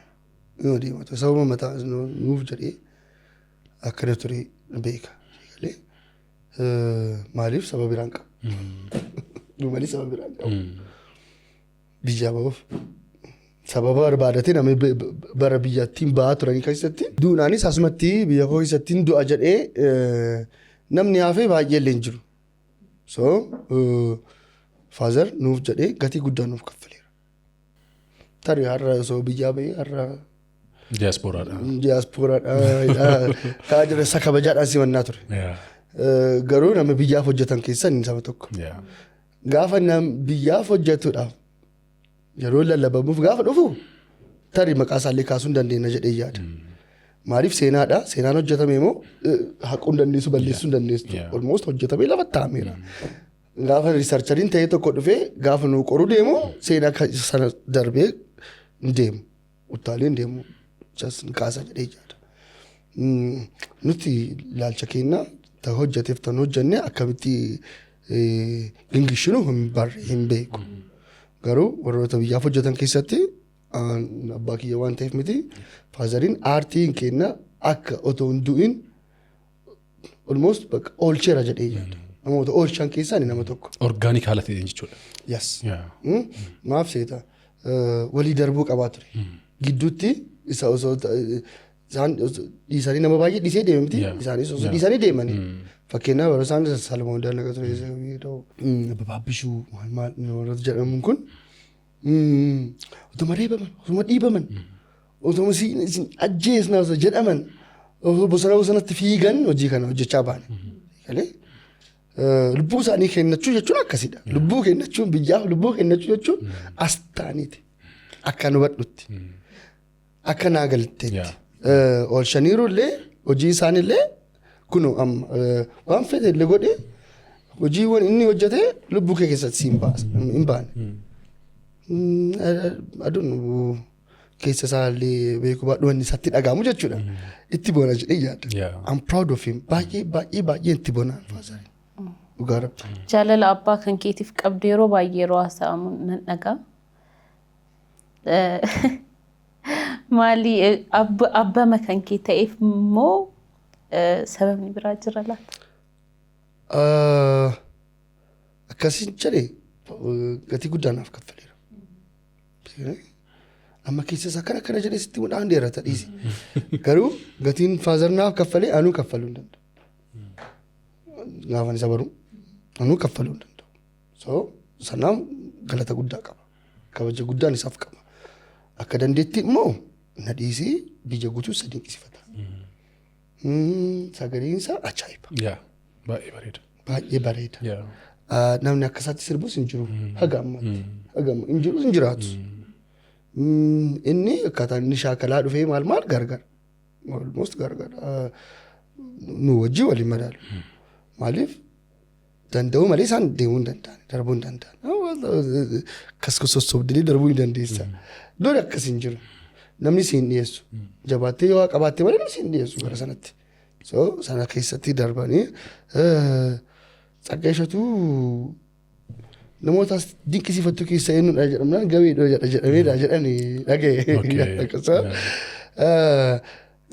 Inni deema ture. Sababa mataa nuuf jedhee akkana ture beeka. Galee maaliif saba biraan qabu? Nu malee saba biraan qabu. Biyyaa bahuuf sababa barbaadatee namni bara biyyattiin bahaa turanii keessatti duunaanis asumatti biyya koo keessatti du'a jedhee namni hafee baay'ee illee hin jiru. So father nuuf jedhee gatii guddaa nuuf kaffaleera. Tarii har'a osoo biyyaa bahee har'a Diyaaspooraadha. Diyaaspooraadha. Kaa jira isa kabajaadhaan simannaa ture. Garuu nama biyyaaf hojjetan keessaa inni saba tokko. Gaafa nam biyyaaf hojjetuudhaaf yeroo lallabamuuf gaafa dhufu tarii maqaa isaallee kaasuu hin dandeenya jedhee yaada. Maaliif seenaadha. Seenaan hojjetame immoo haquu hin dandeessu, balleessuu hin dandeessu. Almost hojjetamee lafa taa'ameera. Gaafa researcheriin ta'ee tokko dhufee gaafa nu qoruu deemu seenaa sana darbee hin deemu. Utaalee hin deemu. Just hin kaasa jedhee yaada. Nuti ilaalcha keenya ta hojjeteef tan hojjenne akkamitti gingishinu hin barre, hin beeku. Garuu warroota biyyaaf hojjetan keessatti abbaa kiyya waan ta'eef miti, fatheriin aartiin keenya akka otoo hin du'in almost bakka oolcheera jedhee yaada. Namoota oolchan keessaa inni nama tokko. Organic haala ta'een jechuudha. Yes. Maaf seeta walii darbuu qabaa ture. Gidduutti isa osoo isaan dhiisanii nama baay'ee dhiisee deeme miti. Isaanis osoo dhiisanii deemanii. Fakkeenyaaf yeroo isaan Salmoon Dallaqa ture, Babaabbishuu, maal maal warroota jedhamuun kun otuma reebaman, otuma dhiibaman, otuma isin ajjeesna osoo jedhaman, osoo bosona bosonatti fiigan hojii kana hojjechaa baane. Galee lubbuu isaanii kennachuu jechuun akkasidha. Lubbuu kennachuun, biyyaaf lubbuu kennachuu jechuun as ta'aniiti. Akka nu hubadhutti. Akka naa galteetti. Oolchaniiru illee hojii isaaniillee kun amma waan fedhe illee godhe hojiiwwan inni hojjete lubbuu kee keessatti si hin baane. Aduun keessa isaallee beeku baadhu wanni isatti dhaga'amu jechuudha. Itti boona jedhee yaada. I'm proud of him. Baay'ee baay'ee baay'ee itti boona fatheriin. Dhugaa Rabbi. Jaalala abbaa kan keetiif qabdu yeroo baay'ee yeroo haasa'amu nan dhagaa. Maali abbama kan kee ta'eef immoo sababni biraa jira laata? Akkasiin jedhe gatii guddaa naaf kaffaleera. Amma keessa isaa akkana akkana jedhee sitti mudhaan dheerata dhiisi. Garuu gatiin father naaf kaffalee anuu kaffaluu hin danda'u. Gaafan isa baru anuu kaffaluu hin danda'u. So sanaaf galata guddaa qaba. Kabaja guddaan isaaf qaba. Akka dandeetti immoo na dhiisee biyya guutuu isa dinqisiifata. Sagaleen isaa ajaa'iba. Yaa, baay'ee bareeda. Baay'ee bareeda. Namni akka isaatti sirbus hin jiru. Haga ammaatti. Haga amma hin jirus hin jiraatu. Inni akkaataan inni shaakalaa dhufee maal maal gargar. Almost gargar. Nu wajjin waliin madaalu. Maaliif danda'uu malee isaan deemuu hin danda'an, darbuu hin danda'an. Akkas sossobdanii darbuu hin dandeessa. Dur akkas hin jiru. Namni si hin dhiyeessu. Jabaattee yoo qabaatte malee namni si hin dhiyeessu gara sanatti. So sana keessatti darbanii Tsaggaa Ishatuu namoota as dinqisiifattu keessa eenyudha jedhamnaan gabeedha jedha jedhameedha jedhanii dhagaye. So,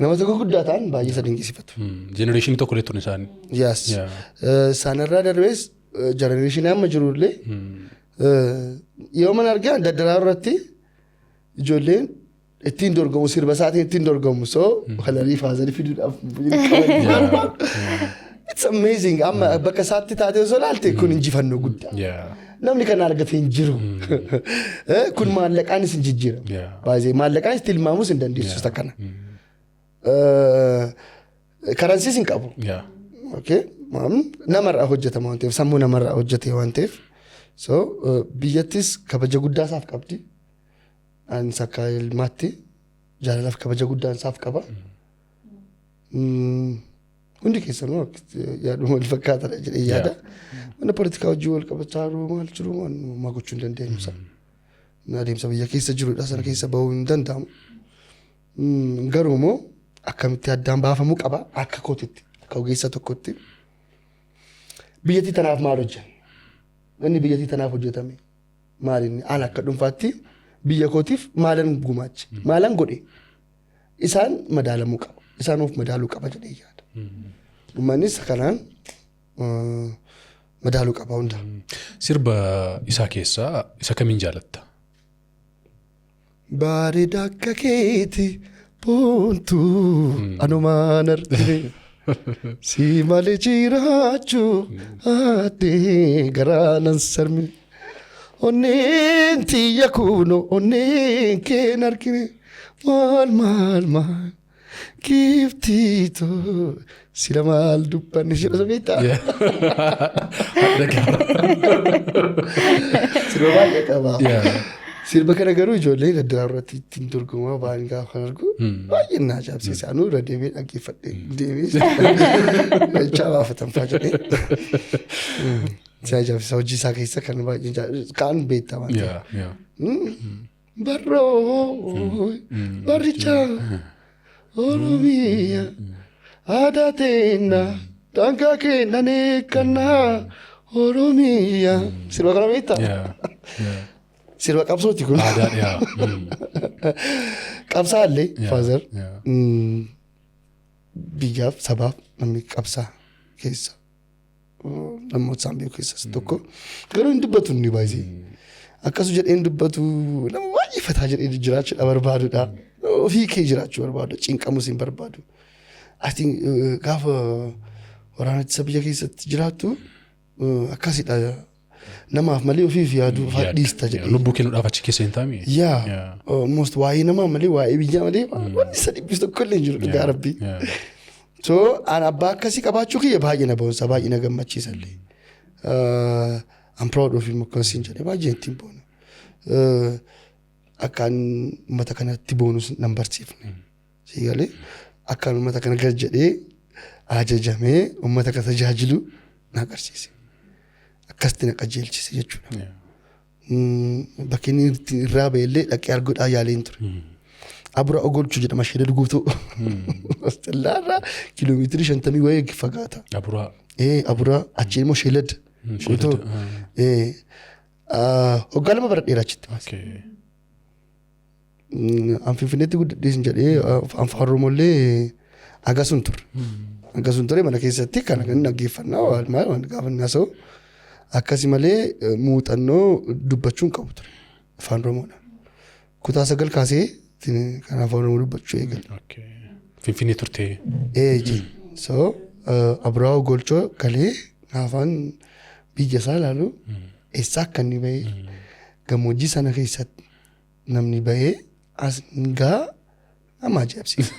namoota gurguddaa ta'an baay'ee isa dinqisiifatu. Generationii tokko illee turan isaanii. Yes. Isaanirraa darbees generationii amma jirullee yoo mana argaa daddaraa irratti ijoolleen ittiin dorgomu, sirba isaatiin ittiin dorgomu, so colorii fatherii fiduudhaaf. It's amazing. Amma bakka isaatti taatee osoo ilaalte kun injifannoo guddaa. Namni kana argate hin jiru. Kun maallaqaanis hin jijjiiramu. Baay'ee maallaqaanis tilmaamuus hin dandeessu isa kana. Currencys hin qabu. Okay. Namarraa hojjetama waan ta'eef, sammuu namarraa hojjete waan ta'eef, so biyyattis kabaja guddaa isaaf qabdi. Anis akka ilmaatti jaalalaaf kabaja guddaan isaaf qaba. Hundi keessanuu yaaduma wal fakkaataadha jedhee yaada. Mana poolitikaa wajjin wal qabachaa jiru, maal jiru, waan homaa gochuu hin dandeenyu sana. Adeemsa biyya keessa jirudha, sana keessa bahuu hin danda'amu. Garuu immoo akkamitti addaan baafamuu qaba akka kootitti, akka ogeessa tokkotti. Biyyattii tanaaf maal hojjenne? Inni biyyattii tanaaf hojjetame maal inni? An akka dhuunfaatti biyya kootiif maalan gumaache? Maalan godhe? Isaan madaalamuu qaba. Isaan of madaaluu qaba jedhee yaada. Uummannis kanaan madaaluu qaba hunda. Sirba isaa keessaa isa kamiin jaalatta? Bareeda akka keeti boontuu anumaan argine. Si malee jiraachuu aadde garaa nan sarmine. Onneen tiyya kuno onneen keen argine. Maal maal maal giiftii too sila maal dubbanne jedha beektaa? Sirba baay'ee qaba. Sirba kana garuu ijoollee daddaraa irratti ittiin dorgomaa ba'an gaafa kan argu baay'ee na ajaa'ibsiisa. Anuu irra deebi'ee dhaggeeffadhe deebi'ee jechaa baafatan fa'aa jedhee. Si ajaa'ibsiisa, hojii isaa keessa kan baay'ee kaan beektaa waan ta'eef. Barroo barricha Oromiyaa aadaa teenna daangaa keenya eeggannaa Oromiyaa. Sirba kana beektaa? Sirba qabsooti kun. Aadaa dhiyaa. Qabsaallee father biyyaaf sabaaf namni qabsaa keessa namoota isaan beeku keessas tokko. Garuu hin dubbatu inni baay'ee. Akkasu jedhee hin dubbatu, nama baay'ee fataa jedhee jiraachuudha barbaadudha. Ofii kee jiraachuu barbaadu, cinqamus hin barbaadu. I think gaafa waraana ittisa biyya keessatti jiraattu akkasidha. Namaaf malee ofiif yaaduu fa'aa dhiista jedhee. Lubbuu kennuudhaaf achi keessa hin taa'ame. Yaa, almost waa'ee namaa malee, waa'ee biyyaa malee wanni isa dhiphisu tokko illee hin jiru, dhugaa rabbii. So an abbaa akkasii qabaachuu kiyya baay'ee na boonsa, baay'ee na gammachiisa illee. I'm proud of him, akkasiin jedhee baay'ee ittiin boona. Akkaan uummata kanatti boonus nan barsiifne. Sii galee, akkaan uummata kana gad jedhee ajajamee uummata kana tajaajilu na agarsiise. Akkasitti na qajeelchise jechuudha. Bakki inni itti irraa ba'e illee dhaqee arguudhaa yaaleen ture. Abura Ogolchuu jedhama, ishee guutuu. Astellaarraa kiiloomeetirii 50 wayii fagaata. Aburaa. Abura, achi immoo Sheelad. Guutuu. Waggaa 2 baradheera achitti. An Finfinneetti guddadhees jedhee afaan Oromollee akkasuma ture. Akkasuma ture, mana keessatti kana kan dhaggeeffannaa waan maal waan gaafa inni haasa'u akkasi malee muuxannoo dubbachuu hin qabu ture afaan Oromoodhaan. Kutaa 9 kaasee kan afaan Oromoo dubbachuu eegale. Finfinnee turtee. Eeji. So Abiraa'oo Golchoo galee afaan biyya isaa ilaalu, eessaa akka inni bahee, gammoojjii sana keessatti namni bahee as gaa nama ajaa'ibsiisa.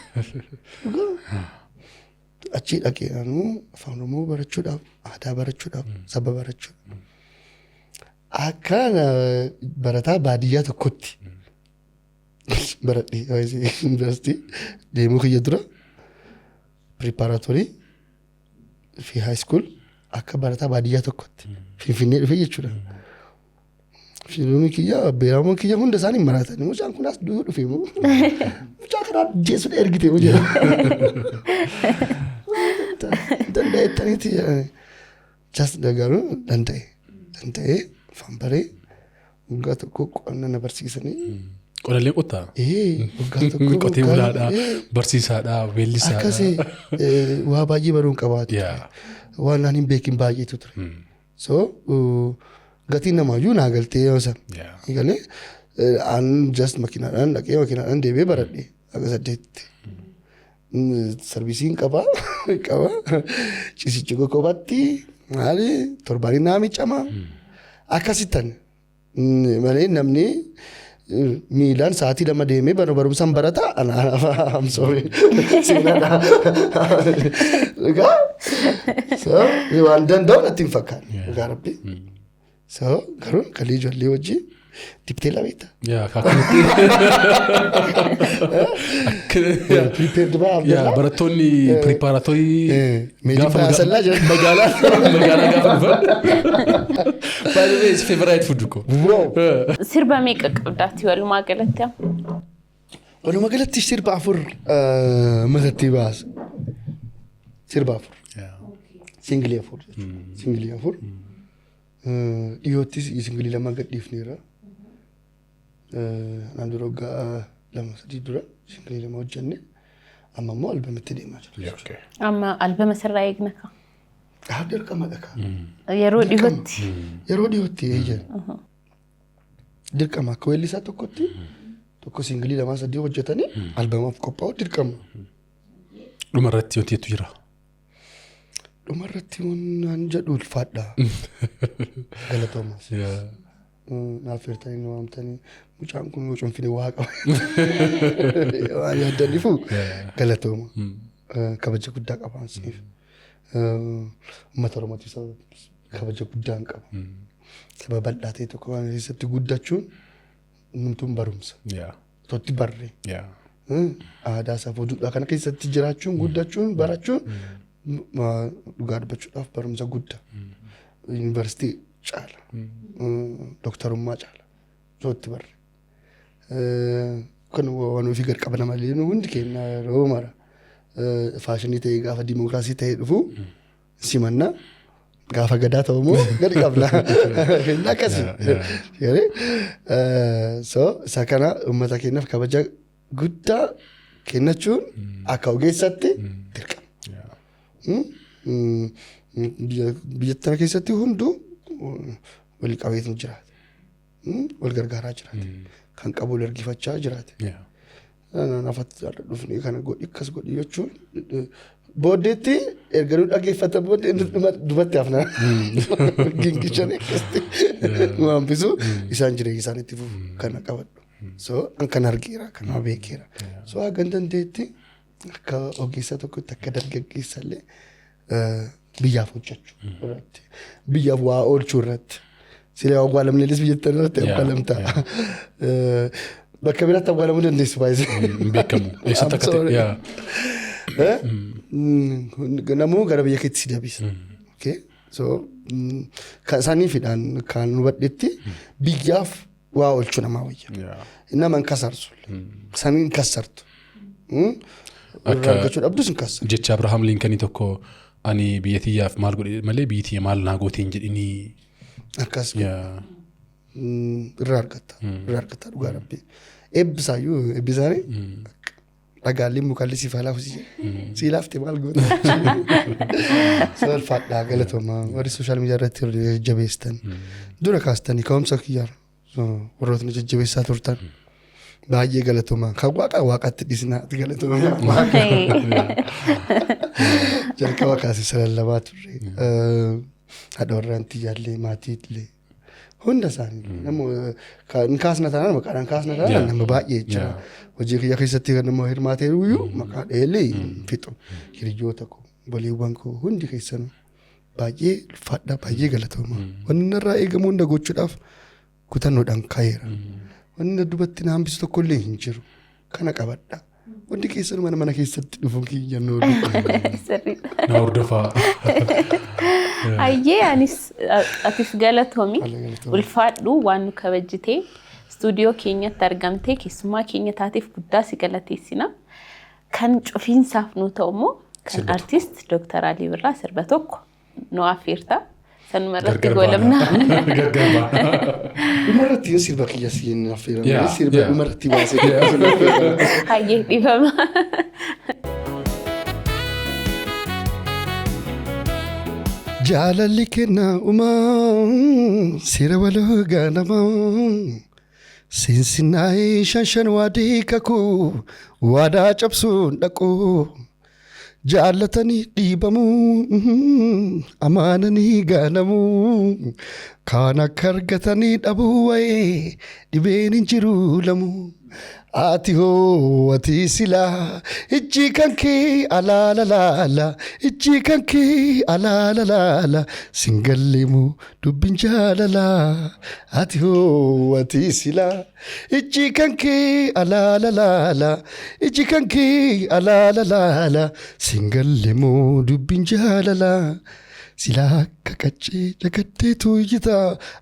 Dhugaa. Achii dhaqee anuu afaan Oromoo barachuudhaaf, aadaa barachuudhaaf, saba barachuudhaaf. Akka barataa baadiyyaa tokkotti baradhee yuunivarsiitii deemuu kiyya dura preparatory fi high school akka barataa baadiyyaa tokkotti Finfinnee dhufe jechuudha. Firoonni kiyya, beeramoon kiyya hunda isaanii maraatanii, "Mucaan kun as du'uu dhufe moo? Mucaa kana ajjeesuudha ergite moo?" jedha. Danda'ettaniiti just garuu danda'e afaan baree waggaa tokko qonna na barsiisanii. Qonallee qottaa? Ee, waggaa tokko. Qotee bulaadhaa, ee, barsiisaadhaa, weellisaadhaa. Akkasii waa baay'ee baruun qabaatu. Waan naan hin beekin baay'eetu ture. So gatiin namaayyuu naa galtee yoo san. Galee an just makiinaadhaan dhaqee makiinaadhaan deebi'ee baradhe haga 8tti. Sarvisiin qaba. Ciisichi kophaatti maali torbaanii naa miicama. Akkasittan malee namni miilaan sa'aatii 2 deemee barumsaan barata. I'm sorry. Seenaadha. Dhugaa. So waan danda'u natti hin fakkaanne. Dhugaa rabbi. So garuu galii ijoollee wajjin Dibteellaa beektaa? Yaa akkanatti. Prepared baa Yaa Abdallaa. Barattoonni preparatory Meetii gaafa Asallaa jedhan. Magaalaa gaafa dhufan. By the way, it's favorite food ko. Wow. Sirba meeqa qabdaati walumaa galatti amma? Walumaa galatti sirba 4 matatti baasa. Sirba 4. Single 4 jechuudha. Single 4. Dhiyoottis single 2 gadhiifneera. Naan dura waggaa 2, 3 dura single 2 hojjenne. Amma immoo albamitti deemaa jira. Amma albama sirraa eegna ka. Haa, dirqamadha kaa. Yeroo dhiyootti. Yeroo dhiyootti eeyyan. Dirqama akka weellisaa tokkotti tokko single 2, 3 hojjetanii albamaaf qophaa'u dirqama. Dhuma irratti wanti jettu jira. Dhumarratti waan jedhu, ulfaadha. Galatoomaas. Naaf feertanii nu waamtanii, mucaan kun yoo cunfine waa qaba waan yaaddaniifu galatooma. Kabaja guddaa qaba isiniif. Uummata Oromootiif kabaja guddaa hin qaba. Saba bal'aa ta'e tokko waan keessatti guddachuun numtuun barumsa. Totti barree. Aadaa safuu duudhaa kana keessatti jiraachuun, guddachuun, barachuun dhugaa dubbachuudhaaf barumsa guddaa. Yuunivarsiitii caala. Dooktarummaa caala. Totti barre. Kun waan ofii gad qabna malee nu hundi keenya yeroo mara fashion ta'e gaafa diimokiraasii ta'e dhufu simannaa, gaafa gadaa ta'u immoo gadi qabna. Inni akkasi. So isa kana uummata keenyaaf kabaja guddaa kennachuun akka ogeessatti dirqama. Biyya tana keessatti hunduu wal qabeetu jiraata. Wal gargaaraa jiraata. Kan qabu wal ergifachaa jiraata. Nafatti dhufnee kana godhi, akkas godhi jechuun booddeetti erga nu dhaggeeffatan booddee dubatti hafna. Gingilchan akkasitti nu hambisu, isaan jireenya isaaniitti fufu kana qabadhu. So an kan argeera, kana beekeera. So hagan dandeetti akka ogeessa tokkotti, akka dargaggeessa illee biyyaaf hojjechuu irratti, biyyaaf waa oolchuu irratti, sila awwaalamneelis biyya irratti awwaalamta. Bakka biraatti awwaalamuu dandeessu baay'ee. Hin beekamu. Eessatti akka ta'e. Yaa. Namuu gara biyya keetti si deebisa. Okay? So kan isaaniifidhaan kan hubadhetti biyyaaf waa oolchuu namaa wayya. Nama hin kasarsu. Isaan hin kassartu. Irraa argachuu dhabdus hin kassartu. Jecha Abrahaam Liinkanii tokko, ani biyya tiyyaaf maal godhe malee biyyi tiyya maal naa goote hin jedhinii. Akkas. Irraa argatta. Irraa argatta dhugaa rabbi. Eebbisaayyuu eebbisaanii dhagaallee mukaallee siif haa laafu si jedhe. Sii laafte maal goota? Ulfaadhaa, galatoomaa, warri social media irratti jajjabeestan. Dura kaastanii ka'umsa kiyyaara. Warrootni jajjabeessaa turtan. Baay'ee galatoomaa. Kan waaqa waaqatti dhiisnaa galatoomaa. Jalqaba kaasee lallabaa turre. Haadha warraan tiyyaallee, maatii illee, hunda isaanii nama kan kaasna taanaan, maqaadhaan kaasna taanaan, nama baay'ee jira. Hojii kiyya keessatti kan nama hirmaatee iyyuu maqaa dheelee hin fixu. Hiriyoota koo, obboleewwan koo, hundi keessanuu baay'ee ulfaadha, baay'ee galatooma. Wanni narraa eegamu hunda gochuudhaaf kutannoodhaan ka'eera. Wanni na duubatti na hambisu tokko illee hin jiru. Kana qabadha. Hundi keessanuu mana mana keessatti dhufuun kiyya noolu. Sirriidha. Na hordofaa. Ayyee, anis atis galatoomi. Galatoomi. Ulfaadhu, waan nu kabajjitee istuudiyoo keenyatti argamtee keessummaa keenya taateef guddaa si galateessina. Kan cufiinsaaf nu ta'u immoo kan Sirba tokko. Artist Dooktar Alii Birraa sirba tokko nu affeerta. Sanuma irratti Gargar goolabna. baana. Gargar baana. Dhumarratti yoo sirba kiyya siin affeerame sirba dhumarratti baasee. Hayyee, dhiifama. Jaalalli kennaa uumaa seera waloo ganamaa Sinsinnaa'ee shan shan waadii kakuu waadaa cabsuun dhaquu jaallatanii dhiibamuu, amaananii gaanamuu, kaan akka argatanii dhabuu, wayee dhibeen hin jiru lamuu. Ati hoo ati silaa ijji kan kee alaalalaala ijji kan kee alaalalaala singallimu dubbin jaalalaa. Ati hoo ati silaa ijji kan kee alaalalaala ijji kan kee alaalalaala singallimu dubbin jaalalaa. Silaa akka qaccee jagaddeetu iyyita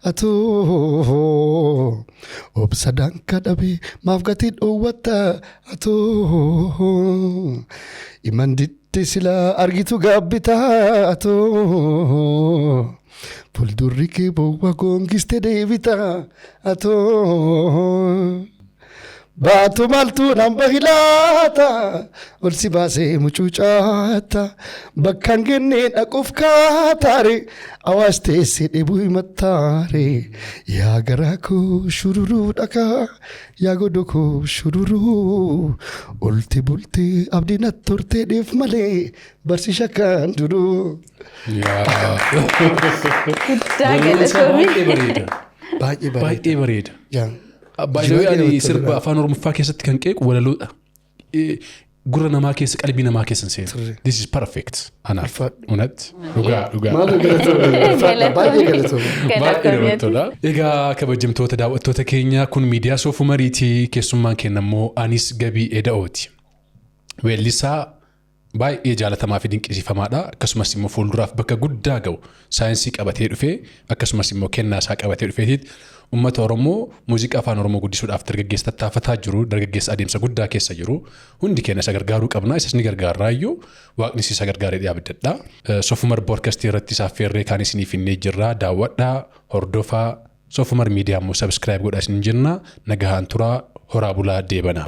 atoo obsa danka dhabee maaf gatii dhoowwatta atoo iman ditte silaa argitu gaabbita atoo fuuldurri kee bowwa goongiste deebita atoo. Baatu maaltu nan bahilaata ol si baasee mucucaata bakka hin genne dhaquuf kaataare awaash teessee dheebuu himattaare yaa garaa koo shururuu dhakaa yaa godoo koo shururuu olti bultee abdii natti hortee dheef malee barsiisha kan duruu. Guddaa Walaloon isaa galatoomii. baay'ee bareeda. Baay'ee bareeda. Baay'ee bareeda. Yaa. Baay'ee ani namatti sirba tola. afaan Oromoffaa keessatti kan qeequ walaloodha. Gurra namaa keessa qalbii namaa keessa hin seenu. Sirri. This is perfect. Anaaf. Ulfaadhu. Unatti. Dhugaa dhugaa. Maaloo galatoomii. Ulfaadha. Baay'ee galatoomii. Baay'ee namatti tola. Egaa kabajamtoota daawwattoota keenya kun miidiyaa Soofumariiti. Keessummaan keenya immoo Anis Gabii Eda'ooti. Weellisaa baay'ee jaalatamaa fi dinqisiifamaadha. Akkasumas immoo fuulduraaf bakka guddaa ga'u saayinsii qabatee dhufee akkasumas immoo kennaa isaa qabatee dhufeetiit uummata Oromoo muuziqaa afaan Oromoo guddisuudhaaf dargaggeessa tattaafataa jiru, dargaggeessa adeemsa guddaa keessa jiru. Hundi keenya isa gargaaruu qabna. Isas ni gargaarraayyuu waaqni isa gargaaree dhiyaabiddadha. Soofumar Poodkastii irratti isaaf feerree kaan isiniif hinnee jirra. Daawwadhaa, hordofaa, Soofumar miidiyaa immoo subscribe godhaa isin jenna. Nagahaan turaa, horaa bulaa deebanaa.